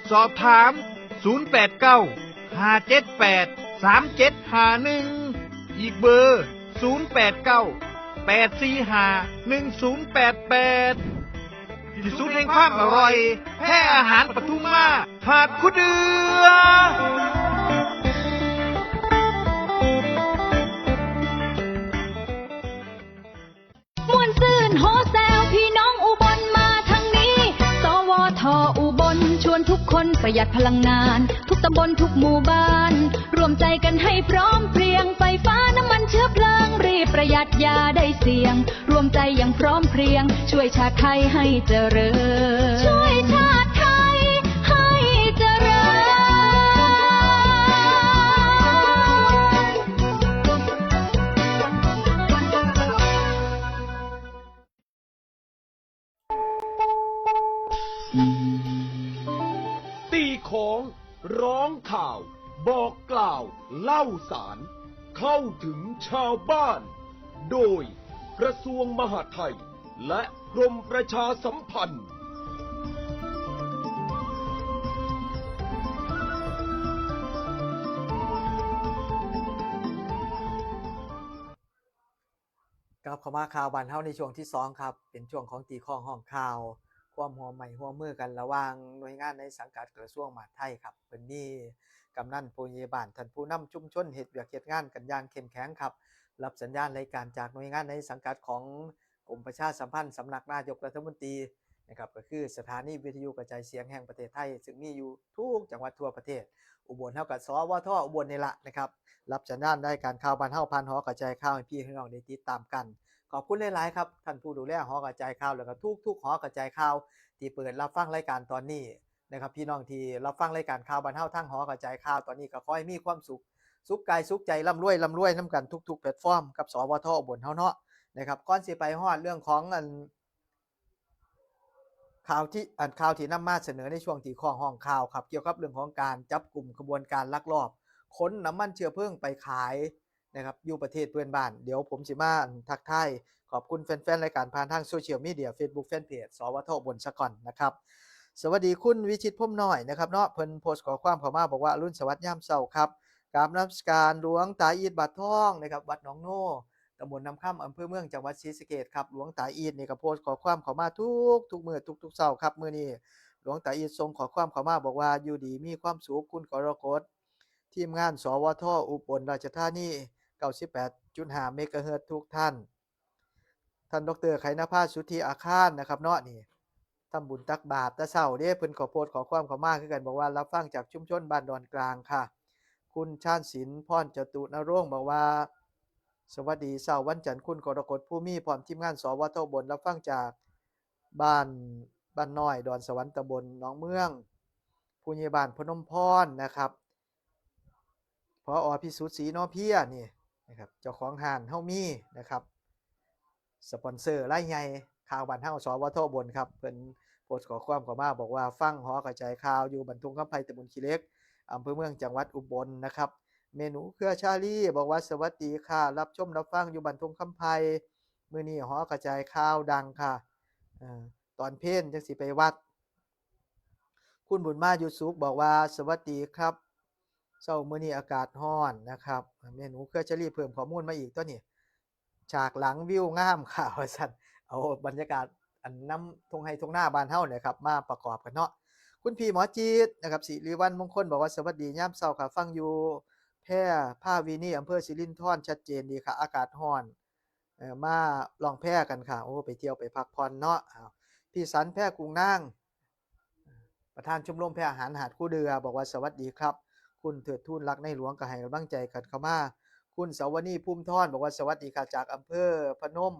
สอบถาม ศูนย์แปดเก้า ห้าเจ็ดแปด สามเจ็ดห้าหนึ่ง อีกเบอร์ ศูนย์แปดเก้า แปดสี่ห้า หนึ่งศูนย์แปดแปด ที่สุดแห่งความอร่อย แพร่อาหารปทุมมา หาดคูเดือ ม่วนซื่นโฮแซวพี่น้องอุบลมาทางนี้ สวท.อุบลชวนทุกคนประหยัดพลังงาน ทุกตำบลทุกหมู่บ้าน รวมใจกันให้พร้อมเพรียง ไฟฟ้าน้ำมันเชื้อเพลิง รีบประหยัดอย่าได้เสี่ยง รวมใจอย่างพร้อมเพรียง ช่วยชาติไทยให้เจริญ ช่วยชาติไทยให้เจริญ ตีของ ร้องข่าว บอกกล่าว เล่าสาร เข้าถึงชาวบ้าน โดยกระทรวงมหาดไทย และกรมประชาสัมพันธ์ กลับเข้ามาข่าวบ้านเฮาในช่วงที่สองครับ เป็นช่วงของตีของห้องข่าว ความร่วมไม้ร่วมมือกันระหว่างหน่วยงานในสังกัดกระทรวงมหาดไทยครับ เพิ่นมีกำนันผู้ใหญ่บ้าน ท่านผู้นำชุมชนเฮ็ดเวียกเฮ็ดงานกันอย่างเข้มแข็งครับ รับสัญญาณรายการจากหน่วยงานในสังกัดของกรมประชาสัมพันธ์สำนักนายกรัฐมนตรีนะครับ ก็คือสถานีวิทยุกระจายเสียงแห่งประเทศไทย ซึ่งมีอยู่ทุกจังหวัดทั่วประเทศ อุบลเฮากับ สวท.อุบลนี่ละนะครับ รับสัญญาณรายการข่าวบ้านเฮาผ่านหอกระจายข่าวให้พี่ให้น้องได้ติดตามกัน ขอบคุณหลายๆครับ ท่านผู้ดูแลหอกระจายข่าว แล้วก็ทุกๆหอกระจายข่าวที่เปิดรับฟังรายการตอนนี้นะครับ พี่น้องที่รับฟังรายการข่าวบ้านเฮาทางหอกระจายข่าวตอนนี้ ก็ขอให้มีความสุข สุขกายสุขใจ ร่ำรวยร่ำรวยนำกันทุกๆแพลตฟอร์มกับ สวท.อุบลเฮาเนาะนะครับ ก่อนสิไปฮอดเรื่องของอัน ข่าวที่ อันข่าวที่นำมาเสนอในช่วงตีของห้องข่าวครับ เกี่ยวกับเรื่องของการจับกลุ่มขบวนการลักลอบขนน้ำมันเชื้อเพลิงไปขายนะครับ อยู่ประเทศเพื่อนบ้าน เดี๋ยวผมสิมาทักทาย ขอบคุณแฟนๆรายการผ่านทางโซเชียลมีเดีย Facebook Fanpage สวทอุบลสะก่อนนะครับ สวัสดีคุณวิชิตพรหมน้อยนะครับเนาะ เพิ่นโพสต์ข้อความเข้ามาบอกว่า อรุณสวัสดิ์ยามเช้าครับ กราบนมัสการหลวงตาอีทบาททองนะครับ วัดหนองโน ตำบลน้ำคำ อำเภอเมือง จังหวัดศรีสะเกษครับ หลวงตาอีทนี่ก็โพสต์ข้อความเข้ามาทุกทุกมื้อทุกทุกเช้าครับ มื้อนี้หลวงตาอีทส่งข้อความเข้ามาบอกว่า อยู่ดีมีความสุขคุณกรกฎ ทีมงาน สวทอุบลราชธานี เก้าสิบแปดจุดห้าเมกะเฮิรตซ์ทุกท่าน ท่านดอกเตอร์ไขนภา สุทธิอาคารนะครับเนาะ นี่ทำบุญตักบาตรแต่เช้าเด้ เพิ่นก็โพสต์ข้อความเข้ามาคือกัน บอกว่ารับฟังจากชุมชนบ้านดอนกลางค่ะ คุณชาญศิลป์ พรจตุนรงค์ บอกว่า สวัสดีเช้าวันจันทร์คุณกรกฎ ภูมิ พร้อมทีมงาน สวทอุบล รับฟังจากบ้าน บ้านน้อยดอนสวรรค์ ตำบลหนองเมือง ผู้ใหญ่บ้านพนมพรนะครับ ผอ.พิสุทธิ์ ศรีนอเพียนี่นะครับ เจ้าของห้านเฮามีนะครับ สปอนเซอร์รายใหญ่ ข่าวบ้านเฮา สวทอุบลครับ เพิ่นโพสต์ข้อความเข้ามาบอกว่า ฟังหอกระจายข่าวอยู่บ้านทุ่งคำไพ ตำบลขี้เหล็ก อำเภอเมือง จังหวัดอุบลนะครับ เมนูเครือชาลีบอกว่า สวัสดีค่ะ รับชมรับฟังอยู่บ้านทุ่งคำไพ มื้อนี้หอกระจายข่าวดังค่ะ เอ่อ ตอนเพลจั่งสิไปวัด คุณบุญมาอยู่สุขบอกว่า สวัสดีครับ เช้ามื้อนี้อากาศร้อนนะครับ เมนูเครือชาลีเพิ่มข้อมูลมาอีกตัวนี้ ฉากหลังวิวงามค่ะ ว่าซั่น เอาบรรยากาศอันนำทุ่งไร่ทุ่งนาบ้านเฮาเนี่ยครับ มาประกอบกันเนาะ คุณพี่หมอจิตนะครับ สิริวัลย์มงคล บอกว่า สวัสดียามเช้าค่ะ ฟังอยู่แพร่ภาวินี อำเภอสิรินธร ชัดเจนดีค่ะ อากาศร้อน เอ่อ มาล่องแพกันค่ะ โอ้ ไปเที่ยวไปพักผ่อนเนาะ อ้าว พี่สัน แพกุ้งนาง ประธานชมรมแพอาหารหาดคูเดือ บอกว่า สวัสดีครับ คุณเถิดทูนรักในหลวง ก็ให้กำลังใจกันเข้ามา คุณเสาวนี ภูมิธร บอกว่า สวัสดีค่ะ จากอำเภอพนม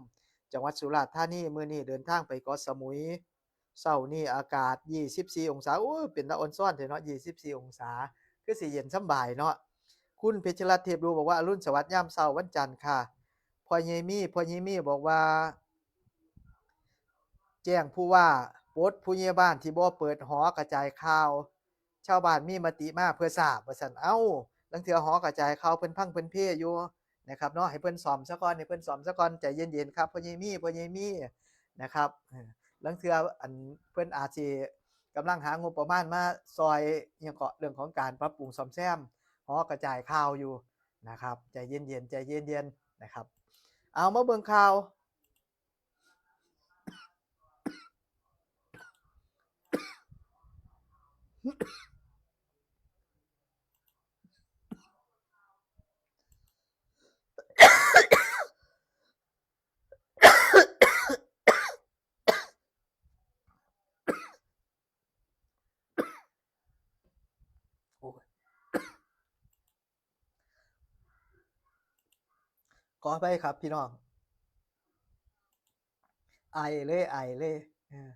จังหวัดสุราษฎร์ธานี มื้อนี้เดินทางไปเกาะสมุย เช้านี้อากาศ ยี่สิบสี่องศา โอ้ย เป็นตาอ่อนซ้อนแท้เนาะ ยี่สิบสี่องศา คือสิเย็นสำบายเนาะ คุณเพชรรัตน์ เทพดู บอกว่า อรุณสวัสดิ์ยามเช้าวันจันทร์ค่ะ พ่อใหญ่มี พ่อใหญ่มี บอกว่า แจ้งผู้ว่าปลดผู้ใหญ่บ้านที่บ่เปิดหอกระจายข่าว ชาวบ้านมีมติมาเพื่อทราบ ว่าซั่น เอ้า ลางเทื่อหอกระจายข่าวเพิ่นพังเพิ่นเพอยู่นะครับเนาะ ให้เพิ่นซ่อมซะก่อน ให้เพิ่นซ่อมซะก่อน ใจเย็นๆครับ พ่อใหญ่มี พ่อใหญ่มี นะครับ เออ ลางเทื่ออันเพิ่นอาจสิกำลังหางบประมาณมาซอย อิหยังเกาะ เรื่องของการปรับปรุงซ่อมแซมหอกระจายข่าวอยู่นะครับ ใจเย็นๆ ใจเย็นๆ นะครับ เอามาเบิ่งข่าว โอ้ย ขออภัยครับพี่น้อง ไอเลย ไอเลย เออ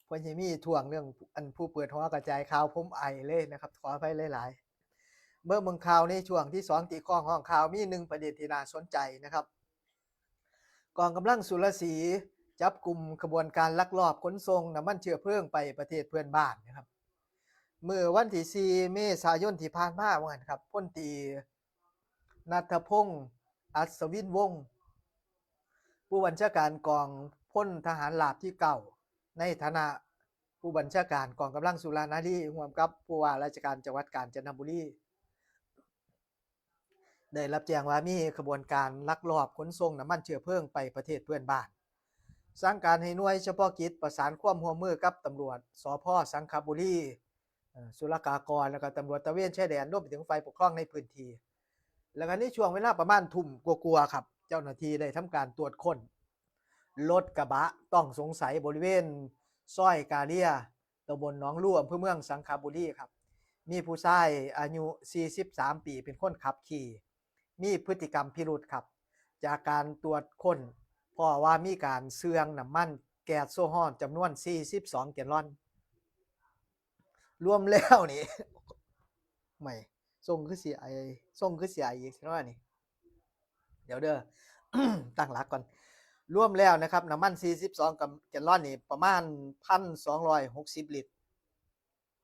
พ่อใหญ่มีท่วงเรื่องอันผู้เปิดหอกระจายข่าว ผมไอเลยนะครับ ขออภัยหลายๆ เบิ่งเบิ่งข่าวในช่วงที่สอง ตีกลองห้องข่าว มีหนึ่งประเด็นที่น่าสนใจนะครับ กองกำลังสุรสีห์จับกลุ่มขบวนการลักลอบขนส่งน้ำมันเชื้อเพลิงไปประเทศเพื่อนบ้านนะครับ เมื่อวันที่สี่เมษายนที่ผ่านมาว่าซั่นครับ พลตรีณัฐพงษ์ อัศวินวงศ์ ผู้บัญชาการกองพลทหารราบที่เก้า ในฐานะผู้บัญชาการกองกำลังสุรานารี ร่วมกับผู้ว่าราชการจังหวัดกาญจนบุรี ได้รับแจ้งว่ามีขบวนการลักลอบขนส่งน้ำมันเชื้อเพลิงไปประเทศเพื่อนบ้าน สั่งการให้หน่วยเฉพาะกิจประสานความร่วมมือกับตำรวจ สภ.สังขบุรี เอ่อ ศุลกากร แล้วก็ตำรวจตระเวนชายแดน รวมไปถึงฝ่ายปกครองในพื้นที่ แล้วก็ในช่วงเวลาประมาณทุ่มกว่าๆครับ เจ้าหน้าที่ได้ทำการตรวจค้นรถกระบะต้องสงสัยบริเวณซอยกาเลีย ตำบลหนองลู่ อำเภอเมืองสังขบุรีครับ มีผู้ชายอายุสี่สิบสามปีเป็นคนขับขี่ มีพฤติกรรมพิรุธครับ จากการตรวจค้น เพราะว่ามีการเสื่องน้ำมันแก๊สโซฮอลจำนวนสี่สิบสองแกลลอน รวมแล้วนี่ ไม่ ส่งคือสิไอ ส่งคือสิไออีกเนาะนี่ เดี๋ยวเด้อ ตั้งหลักก่อน รวมแล้วนะครับ น้ำมันสี่สิบสองแกลลอนนี่ประมาณพันสองร้อยหกสิบลิตร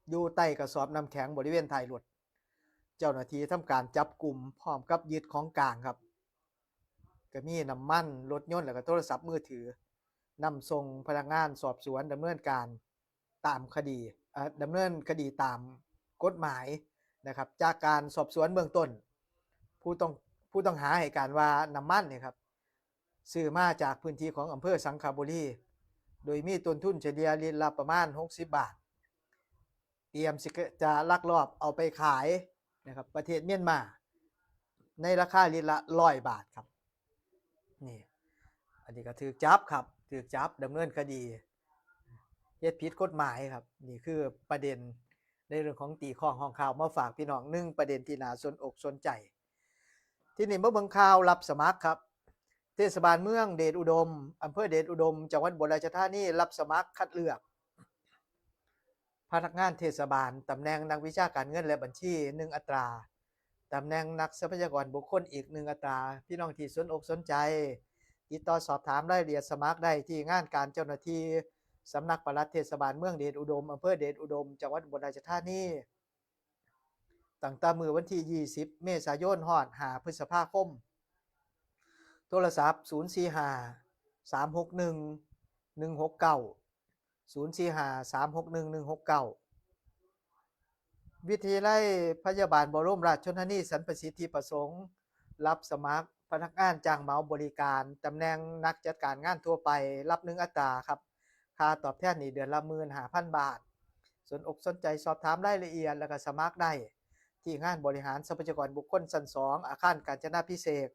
อยู่ใต้กระสอบน้ำแข็งบริเวณท้ายรถ เจ้าหน้าที่ทำการจับกุมพร้อมกับยึดของกลางครับ ก็มีน้ำมันรถยนต์ แล้วก็โทรศัพท์มือถือนำส่งพนักงานสอบสวนดำเนินการตามคดีเอ่อดำเนินคดีตามกฎหมายนะครับ จากการสอบสวนเบื้องต้น ผู้ต้องผู้ต้องหาให้การว่าน้ำมันเนี่ยครับซื้อมาจากพื้นที่ของอำเภอสังขบุรี โดยมีต้นทุนเฉลี่ยลิตรละประมาณหกสิบบาท เตรียมสิจะลักลอบเอาไปขายนะครับประเทศเมียนมาในราคาลิตรละร้อยบาทครับ นี่ อันนี้ก็ถืกจับครับถืกจับดำเนินคดีเฮ็ดผิดกฎหมายครับ นี่คือประเด็นในเรื่องของตีข้องห้องข่าวมาฝากพี่น้องหนึ่งประเด็นที่น่าสนอกสนใจ ที่นี่มาเบิ่งข่าวรับสมัครครับ เทศบาลเมืองเดชอุดมอำเภอเดชอุดม จังหวัดอุบลราชธานี รับสมัครคัดเลือก พนักงานเทศบาล ตำแหน่งนักวิชาการเงินและบัญชี หนึ่ง อัตรา ตำแหน่งนักทรัพยากรบุคคลอีก หนึ่ง อัตรา พี่น้องที่สนอกสนใจ ติดต่อสอบถามรายละเอียดสมัครได้ที่งานการเจ้าหน้าที่สำนักปลัดเทศบาลเมืองเดชอุดมอำเภอเดชอุดม จังหวัดอุบลราชธานี ตั้งแต่มื้อวันที่ยี่สิบเมษายนฮอดห้าพฤษภาคม โทรศัพท์ ศูนย์สี่ห้า สามหกหนึ่ง หนึ่งหกเก้า ศูนย์สี่ห้า สามหกหนึ่ง หนึ่งหกเก้า วิทยาลัยพยาบาลบรมราชชนนีสันประสิทธิประสงค์ รับสมัครพนักงานจ้างเหมาบริการ ตำแหน่งนักจัดการงานทั่วไป รับ หนึ่ง อัตราครับ ค่าตอบแทนนี่เดือนละ หมื่นห้าพันบาท สนอกสนใจสอบถามรายละเอียด แล้วก็สมัครได้ที่งานบริหารทรัพยากรบุคคลชั้นสอง อาคารกาญจนาภิเษก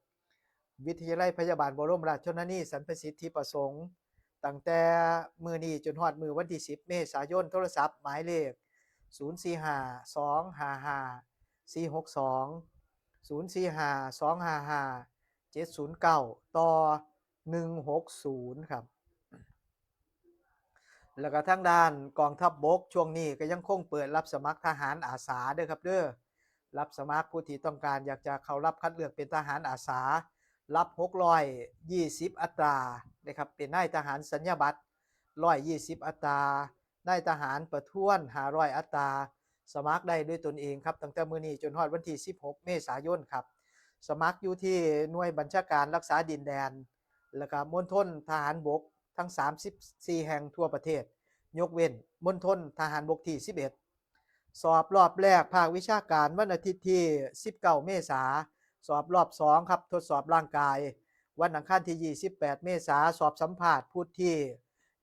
วิทยาลัยพยาบาลบรมราชชนนีสันประสิทธิประสงค์ ตั้งแต่มื้อนี้จนฮอดมื้อวันที่สิบเมษายน โทรศัพท์หมายเลข ศูนย์สี่ห้า สองห้าห้า สี่หกสอง ศูนย์สี่ห้า สองห้าห้า เจ็ดศูนย์เก้า ต่อ หนึ่งหกศูนย์ ครับ แล้วก็ทางด้านกองทัพบกช่วงนี้ก็ยังคงเปิดรับสมัครทหารอาสาเด้อครับเด้อ รับสมัครผู้ที่ต้องการอยากจะเข้ารับคัดเลือกเป็นทหารอาสา รับ หกร้อยยี่สิบ อัตรานะครับ เป็นนายทหารสัญญาบัตร ร้อยยี่สิบ อัตรา นายทหารประทวน ห้าร้อย อัตรา สมัครได้ด้วยตนเองครับ ตั้งแต่มื้อนี้จนฮอดวันที่สิบหกเมษายนครับ สมัครอยู่ที่หน่วยบัญชาการรักษาดินแดน แล้วก็มณฑลทหารบกทั้งสามสิบสี่แห่งทั่วประเทศ ยกเว้นมณฑลทหารบกที่สิบเอ็ด สอบรอบแรกภาควิชาการวันอาทิตย์ที่สิบเก้าเมษา สอบรอบสองครับ ทดสอบร่างกาย วันอังคารที่ยี่สิบแปดเมษา สอบสัมภาษณ์พุธที่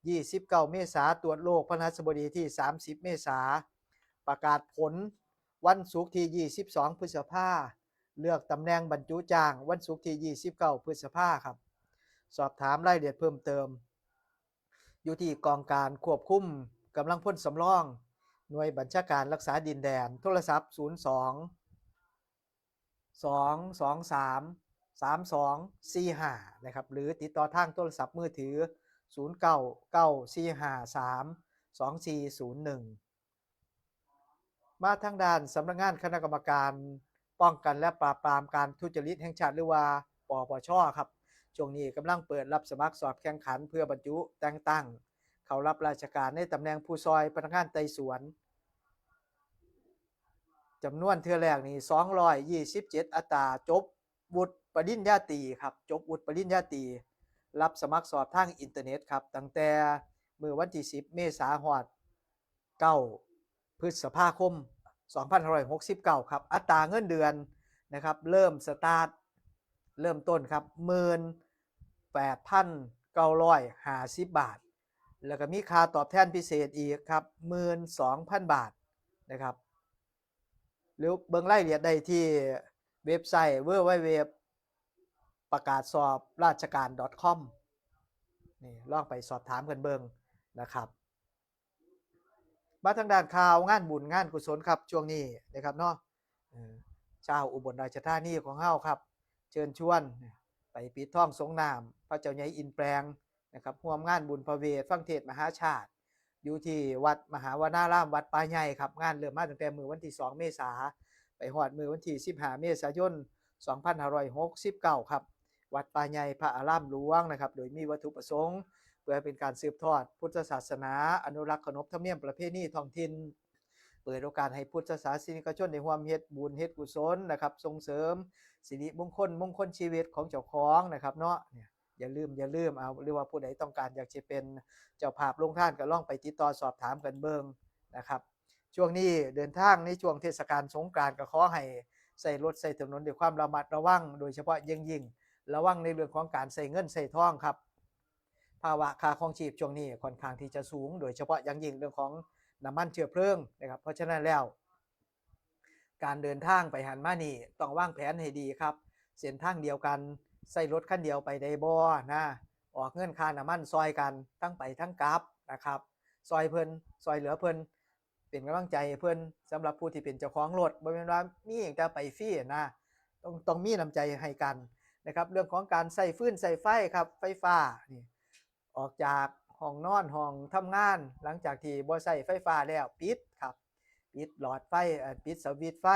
ยี่สิบเก้าเมษา ตรวจโรคพฤหัสบดีที่สามสิบเมษา ประกาศผลวันศุกร์ที่ยี่สิบสองพฤษภา เลือกตำแหน่งบรรจุจ้างวันศุกร์ที่ยี่สิบเก้าพฤษภาครับ สอบถามรายละเอียดเพิ่มเติม อยู่ที่กองการควบคุมกำลังพลสำรอง หน่วยบัญชาการรักษาดินแดน โทรศัพท์ ศูนย์สอง สองสองสาม สามสองสี่ห้า นะครับ หรือติดต่อทางโทรศัพท์มือถือ ศูนย์เก้าเก้าสี่ห้าสามสองสี่ศูนย์หนึ่ง มาทางด้านสำนักงานคณะกรรมการป้องกันและปราบปรามการทุจริตแห่งชาติ หรือว่า ปปช ครับ ช่วงนี้กำลังเปิดรับสมัครสอบแข่งขันเพื่อบรรจุแต่งตั้งเข้ารับราชการในตำแหน่งผู้ซอยพนักงานไต่สวน จำนวนเทื่อแรกนี่ สองร้อยยี่สิบเจ็ด อัตรา จบวุฒิปริญญาตรีครับ จบวุฒิปริญญาตรี รับสมัครสอบทางอินเทอร์เน็ตครับ ตั้งแต่มื้อวันที่สิบเมษาฮอดเก้าพฤษภาคม สองพันห้าร้อยหกสิบเก้าครับ อัตราเงินเดือนนะครับ เริ่มสตาร์ท เริ่มต้นครับ หมื่นแปดพันเก้าร้อยห้าสิบบาท แล้วก็มีค่าตอบแทนพิเศษอีกครับ หมื่นสองพันบาทนะครับ หรือเบิ่งรายละเอียดได้ที่เว็บไซต์ ดับเบิลยู ดับเบิลยู ดับเบิลยู ประกาศสอบราชการ .com นี่ลองไปสอบถามกันเบิ่งนะครับ มาทางด้านข่าวงานบุญงานกุศลครับ ช่วงนี้นะครับเนาะ เอ่อ ชาวอุบลราชธานีของเฮาครับ เชิญชวนไปปิดทองสรงน้ำพระเจ้าใหญ่อินแปลงนะครับ ร่วมงานบุญพระเวทฟังเทศน์มหาชาติ อยู่ที่วัดมหาวนาราม วัดป่าใหญ่ครับ งานเริ่มมาตั้งแต่มื้อวันที่สองเมษา ไปฮอดมื้อวันที่สิบห้าเมษายน สองพันห้าร้อยหกสิบเก้าครับ วัดป่าใหญ่พระอารามหลวงนะครับ โดยมีวัตถุประสงค์ เพื่อเป็นการสืบทอดพุทธศาสนา อนุรักษ์ขนบธรรมเนียมประเพณีท้องถิ่น เปิดโอกาสให้พุทธศาสนิกชนได้ร่วมเฮ็ดบุญเฮ็ดกุศลนะครับ ส่งเสริมสิริมงคลมงคลชีวิตของเจ้าของนะครับเนาะ เนี่ย อย่าลืม อย่าลืม เอา หรือว่าผู้ใดต้องการอยากจะเป็นเจ้าภาพโรงทานก็ลองไปติดต่อสอบถามกันเบิ่งนะครับ ช่วงนี้เดินทางในช่วงเทศกาลสงกรานต์ก็ขอให้ใช้รถใช้ถนนด้วยความระมัดระวัง โดยเฉพาะอย่างยิ่งระวังในเรื่องของการใช้เงินใช้ทองครับ ภาวะค่าครองชีพช่วงนี้ค่อนข้างที่จะสูง โดยเฉพาะอย่างยิ่งเรื่องของน้ำมันเชื้อเพลิงนะครับ เพราะฉะนั้นแล้ว การเดินทางไปหั้นมานี่ต้องวางแผนให้ดีครับ เส้นทางเดียวกัน ใช้รถคันเดียวไปได้บ่นะ ออกเงินค่าน้ำมันซอยกันทั้งไปทั้งกลับนะครับ ซอยเพิ่น ซอยเหลือเพิ่น เป็นกำลังใจให้เพิ่น สำหรับผู้ที่เป็นเจ้าของรถ บ่แม่นว่ามีแต่ไปฟรีนะ ต้อง ต้องมีน้ำใจให้กันนะครับ เรื่องของการใช้ฟืนใช้ไฟครับ ไฟฟ้านี่ ออกจากห้องนอนห้องทำงาน หลังจากที่บ่ใช้ไฟฟ้าแล้ว ปิดครับ ปิดหลอดไฟ เอ่อ ปิดสวิตช์ไฟ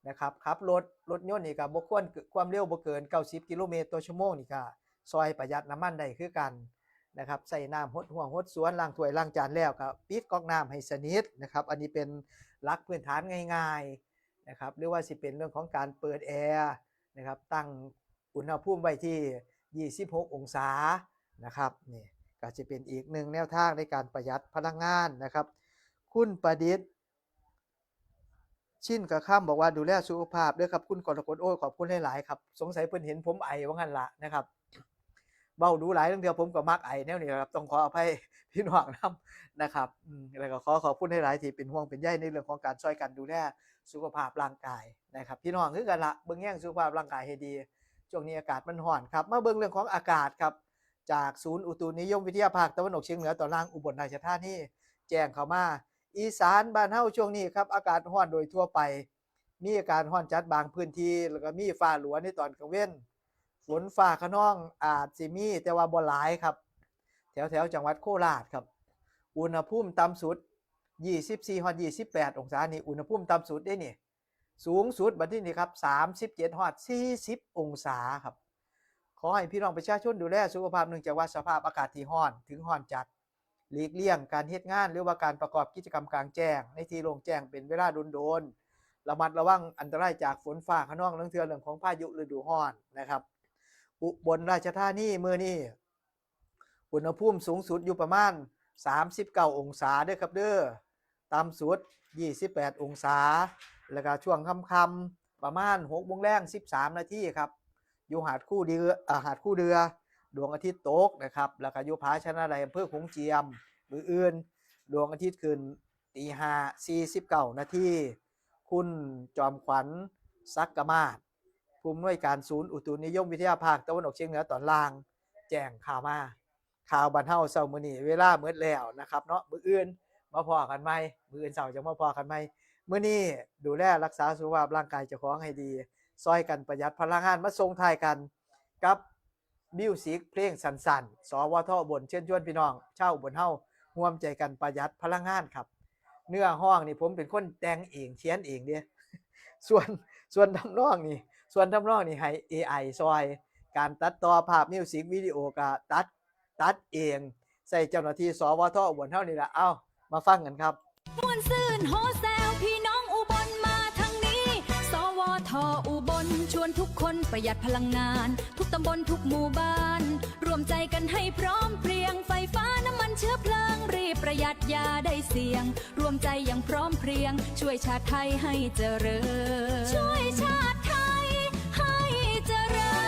นะครับ ขับรถ รถยนต์นี่ก็บ่ควร ความเร็วบ่เกินเก้าสิบกิโลเมตรต่อชั่วโมงนี่ก็ซอยประหยัดน้ำมันได้คือกันนะครับ ใช้น้ำหดฮวงหดสวน ล้างถ้วยล้างจานแล้วก็ปิดก๊อกน้ำให้สนิทนะครับ อันนี้เป็นหลักพื้นฐานง่ายๆนะครับ หรือว่าสิเป็นเรื่องของการเปิดแอร์นะครับ ตั้งอุณหภูมิไว้ที่ยี่สิบหกองศานะครับ นี่ก็จะเป็นอีกหนึ่งแนวทางในการประหยัดพลังงานนะครับ คุณประดิษฐ์ ชินกะค่ำบอกว่าดูแลสุขภาพเด้อครับ คุณกรกฎ โอ้ย ขอบคุณหลายๆครับ สงสัยเพิ่นเห็นผมไอว่างั้นละนะครับ เว้าดูหลายเรื่องเดียวผมก็มักไอแนวนี้ครับ ต้องขออภัยพี่น้องนำนะครับ อืม แล้วก็ขอขอบคุณหลายๆที่เป็นห่วงเป็นใยในเรื่องของการช่วยกันดูแลสุขภาพร่างกายนะครับ พี่น้องคือกันละ เบิ่งแยงสุขภาพร่างกายให้ดี ช่วงนี้อากาศมันร้อนครับ มาเบิ่งเรื่องของอากาศครับ จากศูนย์อุตุนิยมวิทยาภาคตะวันออกเฉียงเหนือตอนล่างอุบลราชธานีแจ้งเข้ามา อีสานบ้านเฮาช่วงนี้ครับ อากาศร้อนโดยทั่วไป มีอากาศร้อนจัดบางพื้นที่ แล้วก็มีฟ้าหลัวในตอนกลางเว็น ฝนฟ้าคะนองอาจสิมี แต่ว่าบ่หลายครับ แถวแถวจังหวัดโคราชครับ อุณหภูมิต่ำสุดยี่สิบสี่ฮอดยี่สิบแปดองศา นี่อุณหภูมิต่ำสุดเด้นี่ สูงสุดบัดนี้นี่ครับ สามสิบเจ็ดฮอดสี่สิบองศาครับ ขอให้พี่น้องประชาชนดูแลสุขภาพ เนื่องจากว่าสภาพอากาศที่ร้อนถึงร้อนจัด หลีกเลี่ยงการเฮ็ดงาน หรือว่าการประกอบกิจกรรมกลางแจ้ง ในที่โล่งแจ้งเป็นเวลาโดนๆ ระมัดระวังอันตรายจากฝนฟ้าคะนอง ลางเทื่อเรื่องของพายุฤดูร้อนนะครับ อุบลราชธานีมื้อนี้ อุณหภูมิสูงสุดอยู่ประมาณสามสิบเก้าองศาเด้อครับเด้อ ต่ำสุดยี่สิบแปดองศา แล้วก็ช่วงค่ำๆ ประมาณหกโมงแลงสิบสามนาทีครับ อยู่หาดคูเดือ อ่า หาดคูเดือ ดวงอาทิตย์ตกนะครับ แล้วก็อยู่ผาชนะไดอำเภอโขงเจียม มื้ออื่น ดวงอาทิตย์ขึ้นตีห้าสี่สิบเก้านาที คุณจอมขวัญ ศักดิ์กมาศ ผู้อำนวยการศูนย์อุตุนิยมวิทยาภาคตะวันออกเฉียงเหนือตอนล่าง แจ้งข่าวมา ข่าวบ้านเฮาเช้ามื้อนี้เวลาหมดแล้วนะครับเนาะ มื้ออื่นมาพ้อกันใหม่ มื้ออื่นเช้าจะมาพ้อกันใหม่ มื้อนี้ดูแลรักษาสุขภาพร่างกายเจ้าของให้ดี ซอยกันประหยัดพลังงาน มาส่งท้ายกันกับมิวสิกเพลงสั้นๆ สวท อุบล เชิญชวนพี่น้องชาวอุบลเฮาร่วมใจกันประหยัดพลังงานครับ เนื้อฮ้องนี่ผมเป็นคนแต่งเองเขียนเองเด้ ส่วน ส่วนทำนองนี่ ส่วนทำนองนี่ให้ เอไอ ซอย การตัดต่อภาพมิวสิกวิดีโอก็ตัด ตัดเอง ใส่เจ้าหน้าที่ สวท อุบลเฮานี่แหละ เอ้า มาฟังกันครับ ม่วนซื่นโฮแซวพี่น้องอุบลมาทางนี้ สวท อุบลชวนทุกคนประหยัดพลังงาน ทุกตำบลทุกหมู่บ้าน รวมใจกันให้พร้อมเพรียง ไฟฟ้าน้ำมันเชื้อเพลิง รีบประหยัดอย่าได้เสี่ยง รวมใจอย่างพร้อมเพรียง ช่วยชาติไทยให้เจริญ ช่วยชาติไทยให้เจริญ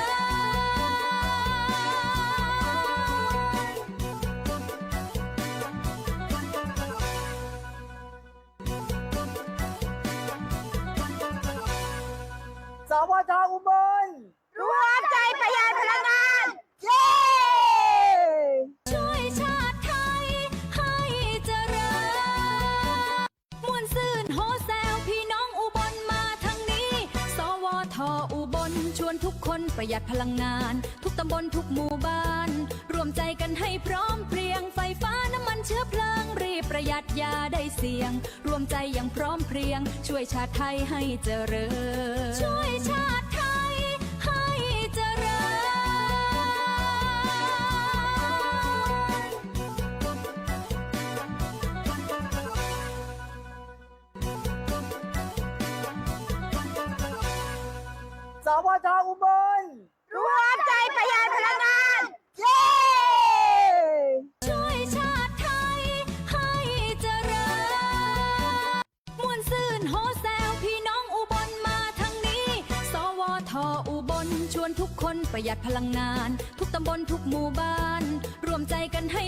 สวท อุบล ร่วมใจประหยัดพลังงาน เย้ ช่วยชาติไทยให้เจริญ ม่วนซื่นโฮแซวพี่น้องอุบลมาทางนี้ สวท อุบลชวนทุกคนประหยัดพลังงาน ทุกตำบลทุกหมู่บ้าน รวมใจกันให้พร้อมเพรียง ไฟฟ้าน้ำมันเชื้อเพลิง รีบประหยัดอย่าได้เสี่ยง รวมใจอย่างพร้อมเพรียง ช่วยชาติไทยให้เจริญ ช่วยชาติไทยให้เจริญ ส ออุบลชวนทุกคนประหยัดพลังงาน ทุกตำบลทุกหมู่บ้าน รวมใจกันให้